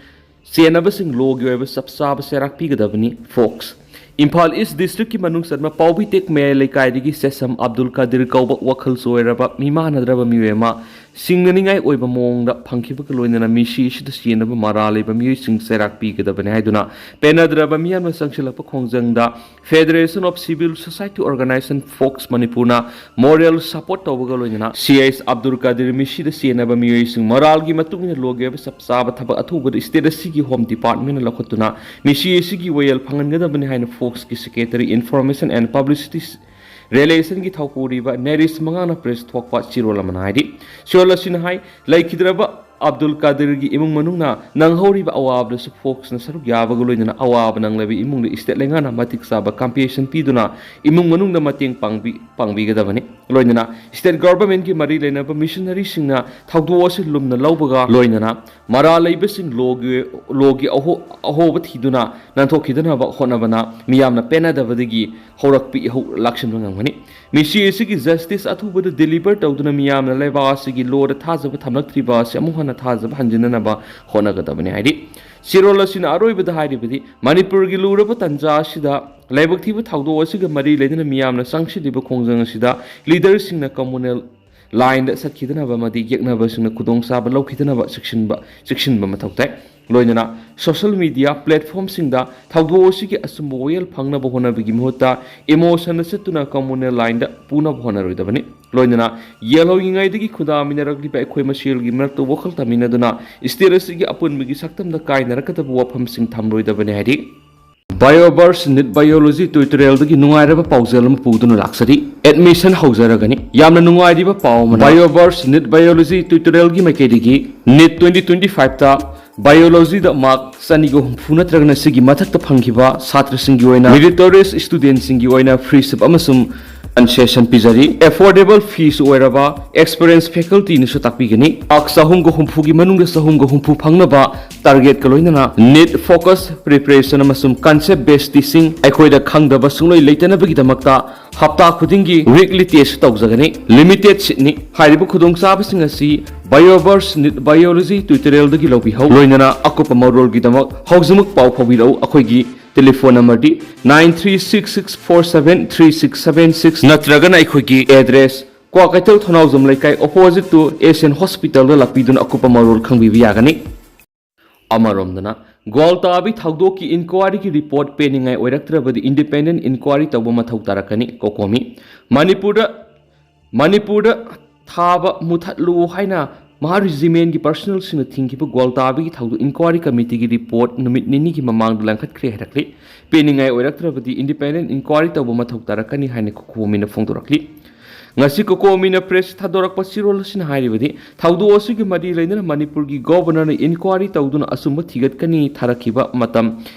ꯆꯦꯟꯅꯕꯁꯤꯡ ꯂꯣꯒꯤ ꯑꯣꯏꯕ ꯆꯞ ꯆꯥꯕ ꯆꯩꯔꯥꯛ ꯄꯤꯒꯗꯕꯅꯤ, ꯐꯣꯛꯁ꯫ ꯏꯝꯐꯥꯜ ꯏꯁ ꯗꯤꯁꯇ꯭ꯔꯤꯛꯀꯤ ꯃꯅꯨꯡ ꯆꯟꯕ ꯄꯥꯎꯕꯤꯇꯦꯛ ꯃꯌꯥꯏ ꯂꯩꯀꯥꯏꯗꯒꯤ ꯁꯦꯁꯝ ꯑꯕꯗꯨꯜ ꯀꯥꯗꯤꯔ ꯀꯧꯕ ꯋꯥꯈꯜ ꯆꯣꯏꯔꯕ, ꯃꯤꯃꯥꯟꯅꯗ꯭ꯔꯕ ꯃꯤꯑꯣꯏ ꯑꯃ ꯁꯤꯡꯅꯅꯤꯡꯉꯥꯏ ꯑꯣꯏꯕ ꯃꯑꯣꯡꯗ ꯐꯪꯈꯤꯕꯒ ꯂꯣꯏꯅꯅ ꯃꯤꯁꯤ ꯑꯁꯤꯗ ꯆꯦꯟꯅꯕ ꯃꯔꯥꯜ ꯂꯩꯕ ꯃꯤꯑꯣꯏꯁꯤꯡ ꯆꯩꯔꯥꯛ ꯄꯤꯒꯗꯕꯅꯤ ꯍꯥꯏꯗꯨꯅ ꯄꯦꯟꯅꯗ꯭ꯔꯕ ꯃꯤꯌꯥꯝꯅ ꯆꯪꯁꯤꯜꯂꯛꯄ ꯈꯣꯡꯖꯪꯗ Federation of Civil Society Organization, fox ꯃꯅꯤꯄꯨꯔꯅ ꯃꯣꯔꯦꯜ ꯁꯄꯣꯔꯠ ꯇꯧꯕꯒ ꯂꯣꯏꯅꯅ ꯁꯤ ꯑꯦꯁ ꯑꯕꯗꯨꯜ ꯀꯥꯗꯤꯔ ꯃꯤꯁꯤꯗ ꯆꯦꯟꯅꯕ ꯃꯤꯑꯣꯏꯁꯤꯡ ꯃꯔꯥꯜꯒꯤ ꯃꯇꯨꯡ ꯏꯟꯅ ꯂꯣꯒꯤ ꯑꯣꯏꯕ ꯆꯞ ꯆꯥꯕ ꯊꯕꯛ ꯑꯊꯨꯕꯗ ꯁ꯭ꯇꯦꯠ ꯑꯁꯤꯒꯤ ꯍꯣꯝ ꯗꯤꯄꯥꯔꯠꯃꯦꯟꯅ ꯂꯧꯈꯠꯇꯨꯅ ꯃꯤꯁꯤ ꯑꯁꯤꯒꯤ ꯋꯥꯌꯦꯜ ꯐꯪꯍꯟꯒꯗꯕꯅꯤ ꯍꯥꯏꯅ ꯐꯣꯛꯁꯀꯤ ꯁꯦꯀ꯭ꯔꯦꯇꯔꯤ ꯏꯟꯐꯣꯔꯃꯦꯁꯟ ꯑꯦꯟ ꯄꯕ꯭ꯂꯤꯁꯤꯇꯤ ꯔꯤꯂꯦꯁꯟꯒꯤ ꯊꯧꯄꯨꯔꯤꯕ ꯅꯦꯔꯤꯁ ꯃꯉꯥꯅ ꯄ꯭ꯔꯦꯁ ꯊꯣꯛꯄ ꯆꯤꯔꯣꯜ ꯑꯃꯅ ꯍꯥꯏꯔꯤ꯫ ꯆꯤꯔꯣꯜ ꯑꯁꯤꯅ ꯍꯥꯏ, ꯂꯩꯈꯤꯗ꯭ꯔꯕ ꯑꯕꯗꯨꯜ ꯀꯥꯗꯤꯔꯒꯤ ꯏꯃꯨꯡ ꯃꯅꯨꯡꯅ ꯅꯪꯍꯧꯔꯤꯕ ꯑꯋꯥꯕꯗꯁꯨ ꯐꯣꯛꯁꯅ ꯁꯔꯨꯛ ꯌꯥꯕꯒ ꯂꯣꯏꯅꯅ ꯑꯋꯥꯕ ꯅꯪꯂꯕ ꯏꯃꯨꯡꯗ ꯁ꯭ꯇꯦꯠ ꯂꯩꯉꯥꯛꯅ ꯃꯇꯤꯛ ꯆꯥꯕ ꯀꯝꯄꯦꯟꯁꯦꯁꯟ ꯄꯤꯗꯨꯅ ꯏꯃꯨꯡ ꯃꯅꯨꯡꯗ ꯃꯇꯦꯡ ꯄꯥꯡꯕꯤ-, ꯄꯥꯡꯕꯤꯒꯗꯕꯅꯤ꯫ ꯂꯣꯏꯅꯅ ꯁ꯭ꯇꯦꯠ ꯒꯚꯔꯟꯃꯦꯟꯠꯀꯤ ꯃꯔꯤ ꯂꯩꯅꯕ ꯃꯤꯁꯅꯔꯤꯁꯤꯡꯅ ꯊꯧꯗꯣꯛ ꯑꯁꯤ ꯂꯨꯝꯅ ꯂꯧꯕꯒ ꯂꯣꯏꯅꯅ ꯃꯔꯥꯜ ꯂꯩꯕꯁꯤꯡ ꯂꯣꯒꯤ, ꯂꯣꯒꯤ ꯑꯍꯣ-, ꯑꯍꯣꯕ ꯊꯤꯗꯨꯅ ꯅꯥꯟꯊꯣꯛꯈꯤꯗꯅꯕ ꯍꯣꯠꯅꯕꯅ ꯃꯤꯌꯥꯝꯅ ꯄꯦꯟꯅꯗꯕꯗꯒꯤ ꯍꯧꯔꯛꯄꯤ ꯏꯍꯧ ꯂꯥꯛꯁꯤꯟꯕ ꯉꯝꯒꯅꯤ꯫ ꯃꯤꯁꯤ ꯑꯁꯤꯒꯤ ꯖꯁꯇꯤꯁ ꯑꯊꯨꯕꯗ ꯗꯤꯂꯤꯚꯔ ꯇꯧꯗꯨꯅ ꯃꯤꯌꯥꯝꯅ ꯂꯩꯕꯥꯛ ꯑꯁꯤꯒꯤ ꯂꯣꯗ ꯊꯥꯖꯕ ꯊꯝꯂꯛꯇ꯭ꯔꯤꯕ ꯑꯁꯤ ꯑꯃꯨꯛ ꯍꯟꯅ ꯊꯥꯖꯕ ꯍꯟꯖꯤꯟꯅꯅꯕ ꯍꯣꯠꯅꯒꯗꯕꯅꯤ ꯍꯥꯏꯔꯤ꯫ ꯆꯤꯔꯣꯜ ꯑꯁꯤꯅ ꯑꯔꯣꯏꯕꯗ ꯍꯥꯏꯔꯤꯕꯗꯤ, ꯃꯅꯤꯄꯨꯔꯒꯤ ꯂꯨꯔꯕ ꯇꯥꯟꯖꯥ ꯑꯁꯤꯗ ꯂꯥꯏꯕꯛ ꯊꯤꯕ ꯊꯧꯗꯣꯛ ꯑꯁꯤꯒ ꯃꯔꯤ ꯂꯩꯅꯅ ꯃꯤꯌꯥꯝꯅ ꯆꯪꯁꯤꯜꯂꯤꯕ ꯈꯣꯡꯖꯪ ꯑꯁꯤꯗ ꯂꯤꯗꯔꯁꯤꯡꯅ ꯀꯝꯃꯨꯅꯦꯜ ꯂꯥꯏꯟꯗ ꯆꯠꯈꯤꯗꯅꯕ ꯑꯃꯗꯤ ꯌꯦꯛꯅꯕꯁꯤꯡꯅ ꯈꯨꯗꯣꯡꯆꯥꯕ ꯂꯧꯈꯤꯗꯅꯕ ꯆꯦꯛꯁꯤꯟꯕ ꯆꯦꯛꯁꯤꯟꯕ ꯃꯊꯧ ꯇꯥꯏ꯫ ꯂꯣꯏꯅꯅ ꯁꯣꯁꯤꯌꯦꯜ ꯃꯤꯗꯤꯌꯥ ꯄ꯭ꯂꯦꯠꯐꯣꯝꯁꯤꯡꯗ ꯊꯧꯗꯣꯛ ꯑꯁꯤꯒꯤ ꯑꯆꯨꯝꯕ ꯋꯥꯌꯦꯜ ꯐꯪꯅꯕ ꯍꯣꯠꯅꯕꯒꯤ ꯃꯍꯨꯠꯇ ꯏꯃꯣꯁꯟꯗ ꯆꯠꯇꯨꯅ ꯀꯝꯃꯨꯅꯦꯜ ꯂꯥꯏꯟꯗ ꯄꯨꯅꯕ ꯍꯣꯠꯅꯔꯣꯏꯗꯕꯅꯤ꯫ ꯂꯣꯏꯅꯅ ꯌꯦꯜꯍꯧꯔꯤꯉꯩꯗꯒꯤ ꯈꯨꯟꯗꯥꯃꯤꯟꯅꯔꯛꯂꯤꯕ ꯑꯩꯈꯣꯏ ꯃꯁꯦꯜꯒꯤ ꯃꯔꯛꯇ ꯋꯥꯈꯜ ꯇꯥꯃꯤꯟꯅꯗꯨꯅ ꯁ꯭ꯇꯦꯠ ꯑꯁꯤꯒꯤ ꯑꯄꯨꯟꯕꯒꯤ ꯁꯛꯇꯝꯗ ꯀꯥꯏꯅꯔꯛꯀꯗꯕ ꯋꯥꯐꯝꯁꯤꯡ ꯊꯝꯂꯣꯏꯗꯕꯅꯤ ꯍꯥꯏꯔꯤ꯫ ꯕꯥꯏꯑꯣꯕꯔꯁ ꯅꯤꯠ ꯕꯥꯏꯑꯣꯂꯣꯖꯤ ꯇ꯭ꯌꯨꯇꯣꯔꯤꯌꯦꯜꯗꯒꯤ ꯅꯨꯡꯉꯥꯏꯔꯕ ꯄꯥꯎꯖꯦꯜ ꯑꯃ ꯄꯨꯗꯨꯅ ꯂꯥꯛꯆꯔꯤ꯫ ꯑꯦꯗꯃꯤꯁꯟ ꯍꯧꯖꯔꯒꯅꯤ꯫ ꯌꯥꯝꯅ ꯅꯨꯡꯉꯥꯏꯔꯤꯕ ꯄꯥꯎ ꯑꯃꯅ, ꯕꯥꯏꯑꯣꯕꯔꯁ ꯅꯤꯠ ꯕꯥꯏꯑꯣꯂꯣꯖꯤ ꯇ꯭ꯌꯨꯇꯣꯔꯤꯌꯦꯜꯒꯤ ꯃꯥꯏꯀꯩꯗꯒꯤ ꯅꯤꯠ ꯇ꯭ꯋꯦꯟꯇꯤ ꯇ꯭ꯋꯦꯟꯇꯤ ꯐꯥꯏꯚꯇ ꯕꯥꯏꯑꯣꯂꯣꯖꯤꯗ ꯃꯥꯔꯛ ꯆꯅꯤꯒ ꯍꯨꯝꯐꯨ ꯅꯠꯇ꯭ꯔꯒꯅ ꯁꯤꯒꯤ ꯃꯊꯛꯇ ꯐꯪꯈꯤꯕ ꯁꯥꯇ꯭ꯔꯁꯤꯡꯒꯤ ꯑꯣꯏꯅ ꯃꯦꯔꯤꯇꯣꯔꯤꯌꯁ ꯁ꯭ꯇꯨꯗꯦꯟꯠꯁꯤꯡꯒꯤ ꯑꯣꯏꯅ ꯐ꯭ꯔꯤꯁꯤꯞ ꯑꯃꯁꯨꯡ ꯀꯟꯁꯦꯁꯟ ꯄꯤꯖꯔꯤ꯫ ꯑꯦꯐꯣꯔꯗꯦꯕꯜ ꯐꯤꯁꯨ ꯑꯣꯏꯔꯕ ꯑꯦꯛꯁꯄꯤꯔꯤꯌꯦꯟꯁ ꯐꯦꯀꯜꯇꯤꯅꯁꯨ ꯇꯥꯛꯄꯤꯒꯅꯤ꯫ ꯃꯥꯔꯛ ꯆꯍꯨꯝꯒ ꯍꯨꯝꯐꯨꯒꯤ ꯃꯅꯨꯡꯗ ꯆꯍꯨꯝꯒ ꯍꯨꯝꯐꯨ ꯐꯪꯅꯕ ꯇꯥꯔꯒꯦꯠꯀ ꯂꯣꯏꯅꯅ ꯅꯤꯠ ꯐꯣꯀꯁ ꯄ꯭ꯔꯤꯄꯦꯔꯦꯁꯟ ꯑꯃꯁꯨꯡ ꯀꯟꯁꯦꯞ ꯕꯦꯁ ꯇꯤꯆꯤꯡ ꯑꯩꯈꯣꯏꯗ ꯈꯪꯗꯕ ꯁꯨꯡꯂꯩ ꯂꯩꯇꯅꯕꯒꯤꯗꯃꯛꯇ ꯍꯞꯇꯥ ꯈꯨꯗꯤꯡꯒꯤ ꯋꯤꯛꯂꯤ ꯇꯦꯁ ꯇꯧꯖꯒꯅꯤ꯫ ꯂꯤꯃꯤꯇꯦꯗ ꯁꯤꯠꯅꯤ꯫ ꯍꯥꯏꯔꯤꯕ ꯈꯨꯗꯣꯡꯆꯥꯕꯁꯤꯡ ꯑꯁꯤ ꯕꯥꯏꯑꯣꯕꯔꯁ ꯅꯤꯠ ꯕꯥꯏꯑꯣꯂꯣꯖꯤ ꯇ꯭ꯌꯨꯇꯣꯔꯤꯌꯦꯜꯗꯒꯤ ꯂꯧꯕꯤꯍꯧ꯫ ꯂꯣꯏꯅꯅ ꯑꯀꯨꯞꯄ ꯃꯔꯣꯜꯒꯤꯗꯃꯛ ꯍꯧꯖꯤꯛꯃꯛ ꯄꯥꯎ ꯐꯥꯎꯕꯤꯔꯛꯎ꯫ ꯑꯩꯈꯣꯏꯒꯤ ꯇꯦꯂꯤꯐꯣꯟ ꯅꯝꯕꯔꯗꯤ nine three six six four seven three six seven six ꯅꯠꯇ꯭ꯔꯒꯅ ꯑꯩꯈꯣꯏꯒꯤ ꯑꯦꯗ꯭ꯔꯦꯁ ꯀ꯭ꯋꯥꯀꯩꯊꯦꯜ ꯊꯣꯅꯥꯎꯖꯝ ꯂꯩꯀꯥꯏ, opposite to Asian Hospital ꯗ ꯂꯥꯛꯄꯤꯗꯨꯅ ꯑꯀꯨꯞꯄ ꯃꯔꯣꯜ ꯈꯪꯕꯤꯕ ꯌꯥꯒꯅꯤ꯫ ꯑꯃꯔꯣꯝꯗꯅ, ꯒ꯭ꯋꯥꯜꯇꯥꯕꯤ ꯊꯧꯗꯣꯛꯀꯤ ꯏꯟꯀ꯭ꯋꯥꯔꯤꯒꯤ ꯔꯤꯄꯣꯔꯠ ꯄꯦꯟꯅꯤꯡꯉꯥꯏ ꯑꯣꯏꯔꯛꯇ꯭ꯔꯕꯗꯤ ꯏꯟꯗꯤꯄꯦꯟꯗꯦꯟꯠ ꯏꯟꯀ꯭ꯋꯥꯔꯤ ꯇꯧꯕ ꯃꯊꯧ ꯇꯥꯔꯛꯀꯅꯤ꯫ ꯀꯣꯀꯣꯃꯤ꯫ ꯃꯅꯤꯄꯨꯔꯗ, ꯃꯅꯤꯄꯨꯔꯗ ꯊꯥꯕ ꯃꯨꯊꯠꯂꯨ ꯍꯥꯏꯅ ꯃꯍꯥ ꯔꯤꯖꯤꯃꯦꯟꯒꯤ ꯄꯔꯁꯅꯦꯜꯁꯤꯡꯅ ꯊꯤꯡꯈꯤꯕ ꯒ꯭ꯋꯥꯜꯇꯥꯕꯤꯒꯤ ꯊꯧꯗꯣꯛ ꯏꯟꯀ꯭ꯋꯥꯔꯤ ꯀꯃꯤꯇꯤꯒꯤ ꯔꯤꯄꯣꯔꯠ ꯅꯨꯃꯤꯠ ꯅꯤꯅꯤꯒꯤ ꯃꯃꯥꯡꯗ ꯂꯪꯈꯠꯈ꯭ꯔꯦ ꯍꯥꯏꯔꯛꯂꯤ꯫ ꯄꯦꯟꯅꯤꯡꯉꯥꯏ ꯑꯣꯏꯔꯛꯇ꯭ꯔꯕꯗꯤ ꯏꯟꯗꯤꯄꯦꯟꯗꯦꯟꯠ ꯏꯟꯀ꯭ꯋꯥꯔꯤ ꯇꯧꯕ ꯃꯊꯧ ꯇꯥꯔꯛꯀꯅꯤ ꯍꯥꯏꯅ ꯀꯣꯀꯣꯃꯤꯅ ꯐꯣꯡꯗꯣꯔꯛꯂꯤ꯫ ꯉꯁꯤ ꯀꯣꯀꯣꯃꯤꯅ ꯄ꯭ꯔꯦꯁ ꯊꯥꯗꯣꯔꯛꯄ ꯆꯦꯔꯣꯜ ꯑꯁꯤꯅ ꯍꯥꯏꯔꯤꯕꯗꯤ, ꯊꯧꯗꯣꯛ ꯑꯁꯤꯒꯤ ꯃꯔꯤ ꯂꯩꯅꯅ ꯃꯅꯤꯄꯨꯔꯒꯤ ꯒꯣꯕꯔꯅꯔꯅ ꯏꯟꯀ꯭ꯋꯥꯔꯤ ꯇꯧꯗꯨꯅ ꯑꯆꯨꯝꯕ ꯊꯤꯒꯠꯀꯅꯤ ꯊꯥꯔꯛꯈꯤꯕ ꯃꯇꯝ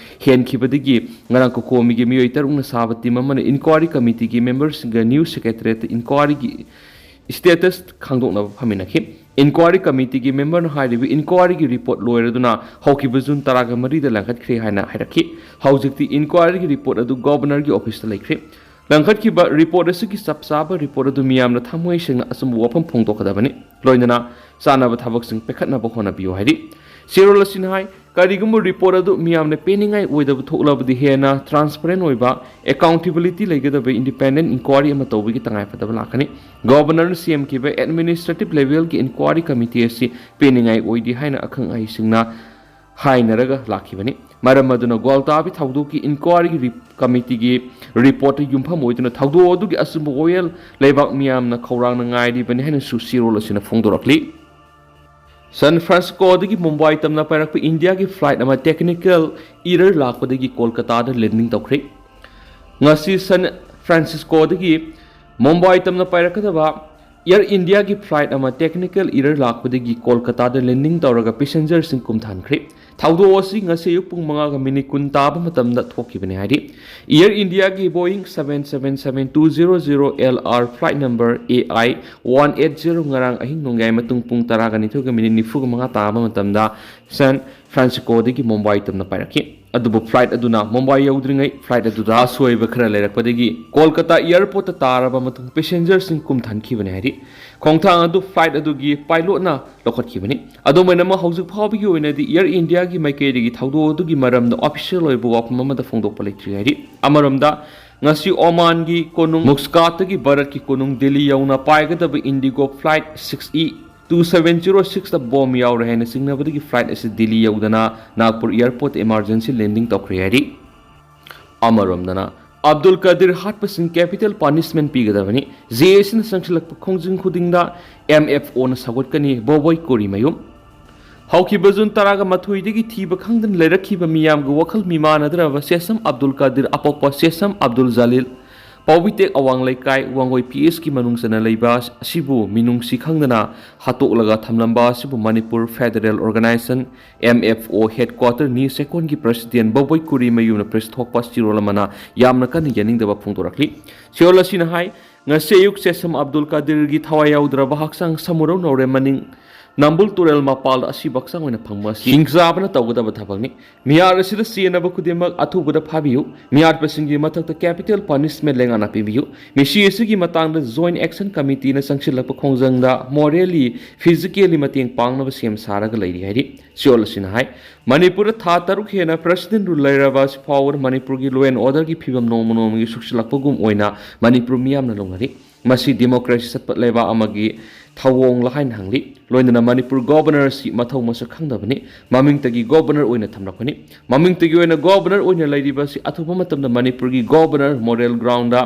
ꯍꯦꯟꯈꯤꯕꯗꯒꯤ ꯉꯔꯥꯡ ꯀꯣꯀꯣꯃꯤꯒꯤ ꯃꯤꯑꯣꯏ ꯇꯔꯨꯛꯅ ꯁꯥꯕ ꯇꯤꯝ ꯑꯃꯅ ꯏꯟꯀ꯭ꯋꯥꯔꯤ ꯀꯃꯤꯇꯤꯒꯤ ꯃꯦꯝꯕꯔꯁꯤꯡꯒ ꯅ꯭ꯌꯨꯁ ꯁꯦꯀ꯭ꯔꯦꯇꯔꯤꯌꯦꯠꯇ ꯏꯟꯀ꯭ꯋꯥꯔꯤꯒꯤ ꯁ꯭ꯇꯦꯇꯁ ꯈꯪꯗꯣꯛꯅꯕ ꯐꯝꯃꯤꯟꯅꯈꯤ꯫ ꯏꯟꯀ꯭ꯋꯥꯔꯤ ꯀꯃꯤꯇꯤꯒꯤ ꯃꯦꯝꯕꯔꯅ ꯍꯥꯏꯔꯤꯕ ꯏꯟꯀ꯭ꯋꯥꯔꯤꯒꯤ ꯔꯤꯄꯣꯔꯠ ꯂꯣꯏꯔꯗꯨꯅ ꯍꯧꯈꯤꯕ ꯖꯨꯟ ꯇꯔꯥꯒ ꯃꯔꯤꯗ ꯂꯪꯈꯠꯈ꯭ꯔꯦ ꯍꯥꯏꯅ ꯍꯥꯏꯔꯛꯈꯤ꯫ ꯍꯧꯖꯤꯛꯇꯤ ꯏꯟꯀ꯭ꯋꯥꯔꯤꯒꯤ ꯔꯤꯄꯣꯔꯠ ꯑꯗꯨ ꯒꯣꯕꯔꯅꯔꯒꯤ ꯑꯣꯐꯤꯁꯇ ꯂꯩꯈ꯭ꯔꯦ꯫ ꯂꯪꯈꯠꯈꯤꯕ ꯔꯤꯄꯣꯔꯠ ꯑꯁꯤꯒꯤ ꯆꯞ ꯆꯥꯕ ꯔꯤꯄꯣꯔꯠ ꯑꯗꯨ ꯃꯤꯌꯥꯝꯅ ꯊꯃꯣꯏ ꯁꯦꯡꯅ ꯑꯆꯨꯝꯕ ꯋꯥꯐꯝ ꯐꯣꯡꯗꯣꯛꯀꯗꯕꯅꯤ꯫ ꯂꯣꯏꯅꯅ ꯆꯥꯅꯕ ꯊꯕꯛꯁꯤꯡ ꯄꯥꯏꯈꯠꯅꯕ ꯍꯣꯠꯅꯕꯤꯌꯨ ꯍꯥꯏꯔꯤ꯫ ꯆꯦꯔꯣꯜ ꯑꯁꯤꯅ ꯍꯥꯏ, ꯀꯔꯤꯒꯨꯝꯕ ꯔꯤꯄꯣꯔꯠ ꯑꯗꯨ ꯃꯤꯌꯥꯝꯅ ꯄꯦꯟꯅꯤꯡꯉꯥꯏ ꯑꯣꯏꯗꯕ ꯊꯣꯛꯂꯕꯗꯤ ꯍꯦꯟꯅ ꯇ꯭ꯔꯥꯟꯁꯄꯔꯦꯟ ꯑꯣꯏꯕ, ꯑꯦꯀꯥꯎꯟꯇꯦꯕꯤꯂꯤꯇꯤ ꯂꯩꯒꯗꯕ ꯏꯟꯗꯤꯄꯦꯟꯗꯦꯟ ꯏꯟꯀ꯭ꯋꯥꯔꯤ ꯑꯃ ꯇꯧꯕꯒꯤ ꯇꯉꯥꯏꯐꯗꯕ ꯂꯥꯛꯀꯅꯤ꯫ ꯒꯣꯚꯔꯅꯔꯅ ꯁꯦꯝꯈꯤꯕ ꯑꯦꯗꯃꯤꯅꯤꯁꯇ꯭ꯔꯦꯇꯤꯚ ꯂꯦꯚꯦꯜꯒꯤ ꯏꯟꯀ꯭ꯋꯥꯔꯤ ꯀꯃꯤꯇꯤ ꯑꯁꯤ ꯄꯦꯟꯅꯤꯡꯉꯥꯏ ꯑꯣꯏꯗꯦ ꯍꯥꯏꯅ ꯑꯈꯪ ꯑꯍꯩꯁꯤꯡꯅ ꯍꯥꯏꯅꯔꯒ ꯂꯥꯛꯈꯤꯕꯅꯤ꯫ ꯃꯔꯝ ꯑꯗꯨꯅ ꯒ꯭ꯋꯥꯜꯇꯥꯕꯤ ꯊꯧꯗꯣꯛꯀꯤ ꯏꯟꯀ꯭ꯋꯥꯔꯤꯒꯤ ꯔꯤ-, ꯀꯃꯤꯇꯤꯒꯤ ꯔꯤꯄꯣꯔꯠꯇ ꯌꯨꯝꯐꯝ ꯑꯣꯏꯗꯨꯅ ꯊꯧꯗꯣꯛ ꯑꯗꯨꯒꯤ ꯑꯆꯨꯝꯕ ꯋꯥꯌꯦꯜ ꯂꯩꯕꯥꯛ ꯃꯤꯌꯥꯝꯅ ꯈꯧꯔꯥꯡꯅ ꯉꯥꯏꯔꯤꯕꯅꯤ ꯍꯥꯏꯅꯁꯨ ꯆꯦꯔꯣꯜ ꯑꯁꯤꯅ ꯐꯣꯡꯗꯣꯔꯛꯂꯤ꯫ ꯁꯥꯟ ꯐ꯭ꯔꯥꯟꯁꯤꯁꯀꯣꯗꯒꯤ ꯃꯨꯝꯕꯥꯏ ꯇꯝꯅ ꯄꯥꯏꯔꯛꯄ ꯏꯟꯗꯤꯌꯥꯒꯤ ꯐ꯭ꯂꯥꯏꯠ ꯑꯃ ꯇꯦꯛꯅꯤꯀꯦꯜ ꯏꯔꯔ ꯂꯥꯛꯄꯗꯒꯤ ꯀꯣꯜꯀꯇꯥꯗ ꯂꯦꯟꯗꯤꯡ ꯇꯧꯈ꯭ꯔꯦ꯫ ꯉꯁꯤ ꯁꯥꯟ ꯐ꯭ꯔꯥꯟꯁꯤꯁꯀꯣꯗꯒꯤ ꯃꯨꯝꯕꯥꯏ ꯇꯝꯅ ꯄꯥꯏꯔꯛꯀꯗꯕ ꯏꯌꯔ ꯏꯟꯗꯤꯌꯥꯒꯤ ꯐ꯭ꯂꯥꯏꯠ ꯑꯃ ꯇꯦꯛꯅꯤꯀꯦꯜ ꯏꯔꯔ ꯂꯥꯛꯄꯗꯒꯤ ꯀꯣꯜꯀꯇꯥꯗ ꯂꯦꯟꯗꯤꯡ ꯇꯧꯔꯒ ꯄꯦꯁꯦꯟꯖꯔꯁꯤꯡ ꯀꯨꯝꯊꯍꯟꯈ꯭ꯔꯦ꯫ ꯊꯧꯗꯣꯛ ꯑꯁꯤ ꯉꯁꯤ ꯑꯌꯨꯛ ꯄꯨꯡ ꯃꯉꯥꯒ ꯃꯤꯅꯤꯠ ꯀꯨꯟ ꯇꯥꯕ ꯃꯇꯝꯗ ꯊꯣꯛꯈꯤꯕꯅꯤ ꯍꯥꯏꯔꯤ꯫ ꯏꯌꯔ ꯏꯟꯗꯤꯌꯥꯒꯤ ꯕꯣꯌꯤꯡ seven seven seven two zero zero L R flight number A I one eight zero ꯉꯔꯥꯡ ꯑꯍꯤꯡ ꯅꯣꯡꯌꯥꯏ ꯃꯇꯨꯡ ꯄꯨꯡ ꯇꯔꯥꯒ ꯅꯤꯊꯣꯏꯒ ꯃꯤꯅꯤꯠ ꯅꯤꯐꯨꯒ ꯃꯉꯥ ꯇꯥꯕ ꯃꯇꯝꯗ ꯁꯥꯟ ꯐ꯭ꯔꯥꯟꯁꯤꯁꯀꯣꯗꯒꯤ ꯃꯨꯝꯕꯥꯏ ꯇꯝꯅ ꯄꯥꯏꯔꯛꯈꯤ꯫ ꯑꯗꯨꯕꯨ ꯐ꯭ꯂꯥꯏꯠ ꯑꯗꯨꯅ ꯃꯨꯝꯕꯥꯏ ꯌꯧꯗ꯭ꯔꯤꯉꯩ ꯐ꯭ꯂꯥꯏꯠ ꯑꯗꯨꯗ ꯑꯁꯣꯏꯕ ꯈꯔ ꯂꯩꯔꯛꯄꯗꯒꯤ ꯀꯣꯜꯀꯇꯥ ꯑꯦꯌꯔꯄꯣꯔꯠꯇ ꯇꯥꯔꯕ ꯃꯇꯨꯡ ꯄꯦꯁꯦꯟꯖꯔꯁꯤꯡ ꯀꯨꯝꯊꯍꯟꯈꯤꯕꯅꯤ ꯍꯥꯏꯔꯤ꯫ ꯈꯣꯡꯊꯥꯡ ꯑꯗꯨ ꯐ꯭ꯂꯥꯏꯠ ꯑꯗꯨꯒꯤ ꯄꯥꯏꯂꯣꯠꯅ ꯂꯧꯈꯠꯈꯤꯕꯅꯤ꯫ ꯑꯗꯨꯝ ꯑꯣꯏꯅꯃꯛ, ꯍꯧꯖꯤꯛ ꯐꯥꯎꯕꯒꯤ ꯑꯣꯏꯅꯗꯤ ꯏꯌꯔ ꯏꯟꯗꯤꯌꯥꯒꯤ ꯃꯥꯏꯀꯩꯗꯒꯤ ꯊꯧꯗꯣꯛ ꯑꯗꯨꯒꯤ ꯃꯔꯝꯗ ꯑꯣꯐꯤꯁꯤꯌꯦꯜ ꯑꯣꯏꯕ ꯋꯥꯐꯝ ꯑꯃꯠꯇ ꯐꯣꯡꯗꯣꯛꯄ ꯂꯩꯇ꯭ꯔꯤ ꯍꯥꯏꯔꯤ꯫ ꯑꯃꯔꯣꯝꯗ, ꯉꯁꯤ ꯑꯣꯃꯥꯟꯒꯤ ꯀꯣꯅꯨꯡ ꯃꯨꯁꯀꯥꯠꯇꯒꯤ ꯚꯥꯔꯠꯀꯤ ꯀꯣꯅꯨꯡ ꯗꯤꯜꯂꯤ ꯌꯧꯅ ꯄꯥꯏꯒꯗꯕ IndiGo flight six E two seven zero six ꯇ ꯕꯣꯝ ꯌꯥꯎꯔꯦ ꯍꯥꯏꯅ ꯆꯤꯡꯅꯕꯗꯒꯤ ꯐ꯭ꯂꯥꯏꯠ ꯑꯁꯤ ꯗꯤꯜꯂꯤ ꯌꯧꯗꯅ ꯅꯥꯒꯄꯨꯔ ꯑꯦꯌꯔꯄꯣꯔꯠꯇ ꯏꯃꯥꯔꯖꯦꯟꯁꯤ ꯂꯦꯟꯗꯤꯡ ꯇꯧꯈ꯭ꯔꯦ ꯍꯥꯏꯔꯤ꯫ ꯑꯃꯔꯣꯝꯗꯅ, ꯑꯕꯗꯨꯜ ꯀꯥꯗꯤꯔ ꯍꯥꯠꯄꯁꯤꯡ ꯀꯦꯄꯤꯇꯦꯜ ꯄꯥꯅꯤꯁꯃꯦꯟ ꯄꯤꯒꯗꯕꯅꯤ꯫ ꯖꯦ ꯑꯦꯁꯤꯅ ꯆꯪꯁꯤꯜꯂꯛꯄ ꯈꯣꯡꯖꯪ ꯈꯨꯗꯤꯡꯗ ꯑꯦꯝ ꯑꯦꯐ ꯑꯣꯅ ꯁꯧꯒꯠꯀꯅꯤ, ꯕꯣꯕꯣꯏ ꯀꯣꯔꯤꯃꯌꯨꯝ꯫ ꯍꯧꯈꯤꯕ ꯖꯨꯟ ꯇꯔꯥꯒ ꯃꯥꯊꯣꯏꯗꯒꯤ ꯊꯤꯕ ꯈꯪꯗꯅ ꯂꯩꯔꯛꯈꯤꯕ ꯃꯤꯌꯥꯝꯒꯤ ꯋꯥꯈꯜ ꯃꯤꯃꯥꯟꯅꯗ꯭ꯔꯕ ꯁꯦꯁꯝ ꯑꯕꯗꯨꯜ ꯀꯥꯗꯤꯔ, ꯑꯄꯣꯛꯄ ꯁꯦꯁꯝ ꯑꯕꯗꯨꯜ ꯖꯂꯤꯜ, ꯄꯥꯎꯕꯤꯇꯦꯛ ꯑꯋꯥꯡ ꯂꯩꯀꯥꯏ, ꯋꯥꯡꯒꯣꯏ ꯄꯤ ꯑꯦꯁꯀꯤ ꯃꯅꯨꯡ ꯆꯟꯅ ꯂꯩꯕ ꯑꯁꯤꯕꯨ ꯃꯤꯅꯨꯡꯁꯤ ꯈꯪꯗꯅ ꯍꯥꯠꯇꯣꯛꯂꯒ ꯊꯝꯂꯝꯕ ꯑꯁꯤꯕꯨ Manipur federal organisation, M F O, headquarter ꯅꯤ ꯁꯦꯀꯣꯟꯒꯤ ꯄ꯭ꯔꯁꯤꯗꯦꯟ ꯕꯣꯕꯣꯏ ꯀꯨꯔꯤꯃꯌꯨꯝꯅ ꯄ꯭ꯔꯦꯁ ꯊꯣꯛꯄ ꯆꯤꯔꯣꯜ ꯑꯃꯅ ꯌꯥꯝꯅ ꯀꯟꯅ ꯌꯥꯅꯤꯡꯗꯕ ꯐꯣꯡꯗꯣꯔꯛꯂꯤ꯫ ꯆꯤꯔꯣꯜ ꯑꯁꯤꯅ ꯍꯥꯏ, ꯉꯁꯤ ꯑꯌꯨꯛ ꯁꯦꯁꯝ ꯑꯕꯗꯨꯜ ꯀꯥꯗꯤꯔꯒꯤ ꯊꯋꯥꯏ ꯌꯥꯎꯗ꯭ꯔꯕ ꯍꯛꯆꯥꯡ ꯁꯃꯨꯔꯧ ꯅꯧꯔꯦ ꯃꯅꯤꯡ ꯅꯝꯕꯨꯜ ꯇꯨꯔꯦꯜ ꯃꯄꯥꯜꯗ ꯑꯁꯤꯕ ꯍꯛꯆꯥꯡ ꯑꯣꯏꯅ ꯐꯪꯕ ꯑꯁꯤ ꯍꯤꯡꯆꯥꯕꯅ ꯇꯧꯒꯗꯕ ꯊꯕꯛꯅꯤ꯫ ꯃꯤꯍꯥꯠ ꯑꯁꯤꯗ ꯆꯦꯟꯅꯕ ꯈꯨꯗꯤꯡꯃꯛ ꯑꯊꯨꯕꯗ ꯐꯥꯕꯤꯌꯨ꯫ ꯃꯤꯍꯥꯠꯄꯁꯤꯡꯒꯤ ꯃꯊꯛꯇ capital punishment ꯂꯩꯉꯥꯛꯅ ꯄꯤꯕꯤꯌꯨ꯫ ꯃꯤꯁꯤ ꯑꯁꯤꯒꯤ ꯃꯇꯥꯡꯗ Joint Action Committeeꯅ ꯆꯪꯁꯤꯜꯂꯛꯄ ꯈꯣꯡꯖꯪꯗ morally, physically ꯃꯇꯦꯡ ꯄꯥꯡꯅꯕ ꯁꯦꯝ ꯁꯥꯔꯒ ꯂꯩꯔꯤ ꯍꯥꯏꯔꯤ꯫ ꯁꯤꯑꯣꯜ ꯑꯁꯤꯅ ꯍꯥꯏ, ꯃꯅꯤꯄꯨꯔꯗ ꯊꯥ ꯇꯔꯨꯛ ꯍꯦꯟꯅ President rule ꯂꯩꯔꯕ ꯑꯁꯤ ꯐꯥꯎꯕꯗ ꯃꯅꯤꯄꯨꯔꯒꯤ law and orderꯒꯤ ꯐꯤꯕꯝ ꯅꯣꯡꯃ ꯅꯣꯡꯃꯒꯤ ꯁꯣꯛꯆꯤꯜꯂꯛꯄꯒꯨꯝ ꯑꯣꯏꯅ ꯃꯅꯤꯄꯨꯔ ꯃꯤꯌꯥꯝꯅ ꯂꯧꯅꯔꯤ꯫ ꯃꯁꯤ democracy ꯆꯠꯄ ꯂꯩꯕꯥꯛ ꯑꯃꯒꯤ ꯊꯧꯑꯣꯡꯂ ꯍꯥꯏꯅ ꯍꯪꯂꯤ꯫ ꯂꯣꯏꯅꯅ ꯃꯅꯤꯄꯨꯔ Governor ꯑꯁꯤ ꯃꯊꯧ ꯃꯁꯛ ꯈꯪꯗꯕꯅꯤ꯫ ꯃꯃꯤꯡꯇꯒꯤ Governor ꯑꯣꯏꯅ ꯊꯝꯂꯛꯄꯅꯤ꯫ ꯃꯃꯤꯡꯇꯒꯤ ꯑꯣꯏꯅ Governor ꯑꯣꯏꯅ ꯂꯩꯔꯤꯕ ꯑꯁꯤ ꯑꯊꯨꯕ ꯃꯇꯝꯗ ꯃꯅꯤꯄꯨꯔꯒꯤ Governor moral groundꯗ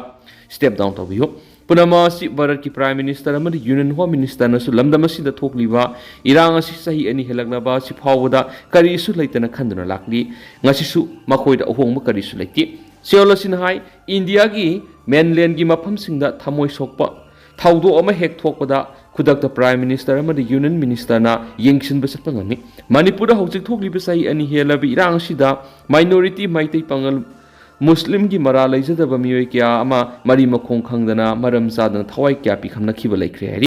step down ꯇꯧꯕꯤꯌꯨ꯫ ꯄꯨꯝꯅꯃꯛ ꯑꯁꯤ ꯚꯥꯔꯠꯀꯤ Prime Minister ꯑꯃꯗꯤ Union Home Ministerꯅꯁꯨ ꯂꯝꯗꯝ ꯑꯁꯤꯗ ꯊꯣꯛꯂꯤꯕ ꯏꯔꯥꯡ ꯑꯁꯤ ꯆꯍꯤ ꯑꯅꯤ ꯍꯦꯜꯂꯛꯂꯕ ꯑꯁꯤ ꯐꯥꯎꯕꯗ ꯀꯔꯤꯁꯨ ꯂꯩꯇꯅ ꯈꯟꯗꯨꯅ ꯂꯥꯛꯂꯤ꯫ ꯉꯁꯤꯁꯨ ꯃꯈꯣꯏꯗ ꯑꯍꯣꯡꯕ ꯀꯔꯤꯁꯨ ꯂꯩꯇꯦ꯫ ꯁꯤꯑꯣꯜ ꯑꯁꯤꯅ ꯍꯥꯏ, ꯏꯟꯗꯤꯌꯥꯒꯤ mainlandꯒꯤ ꯃꯐꯝꯁꯤꯡꯗ ꯊꯃꯣꯏ ꯁꯣꯛꯄ ꯊꯧꯗꯣꯛ ꯑꯃ ꯍꯦꯛ ꯊꯣꯛꯄꯗ ꯈꯨꯗꯛꯇ Prime Minister ꯑꯃꯗꯤ Union Ministerꯅ ꯌꯦꯡꯁꯤꯟꯕ ꯆꯠꯄ ꯉꯝꯃꯤ꯫ ꯃꯅꯤꯄꯨꯔꯗ ꯍꯧꯖꯤꯛ ꯊꯣꯛꯂꯤꯕ ꯆꯍꯤ ꯑꯅꯤ ꯍꯦꯜꯂꯕ ꯏꯔꯥꯡ ꯑꯁꯤꯗ minority ꯃꯩꯇꯩ, ꯄꯥꯉꯜ, ꯃꯨꯁꯂꯤꯝꯒꯤ ꯃꯔꯥ ꯂꯩꯖꯗꯕ ꯃꯤꯑꯣꯏ ꯀꯌꯥ ꯑꯃ ꯃꯔꯤ ꯃꯈꯣꯡ ꯈꯪꯗꯅ, ꯃꯔꯝ ꯆꯥꯗꯅ ꯊꯋꯥꯏ ꯀꯌꯥ ꯄꯤꯈꯝꯅꯈꯤꯕ ꯂꯩꯈ꯭ꯔꯦ ꯍꯥꯏꯔꯤ꯫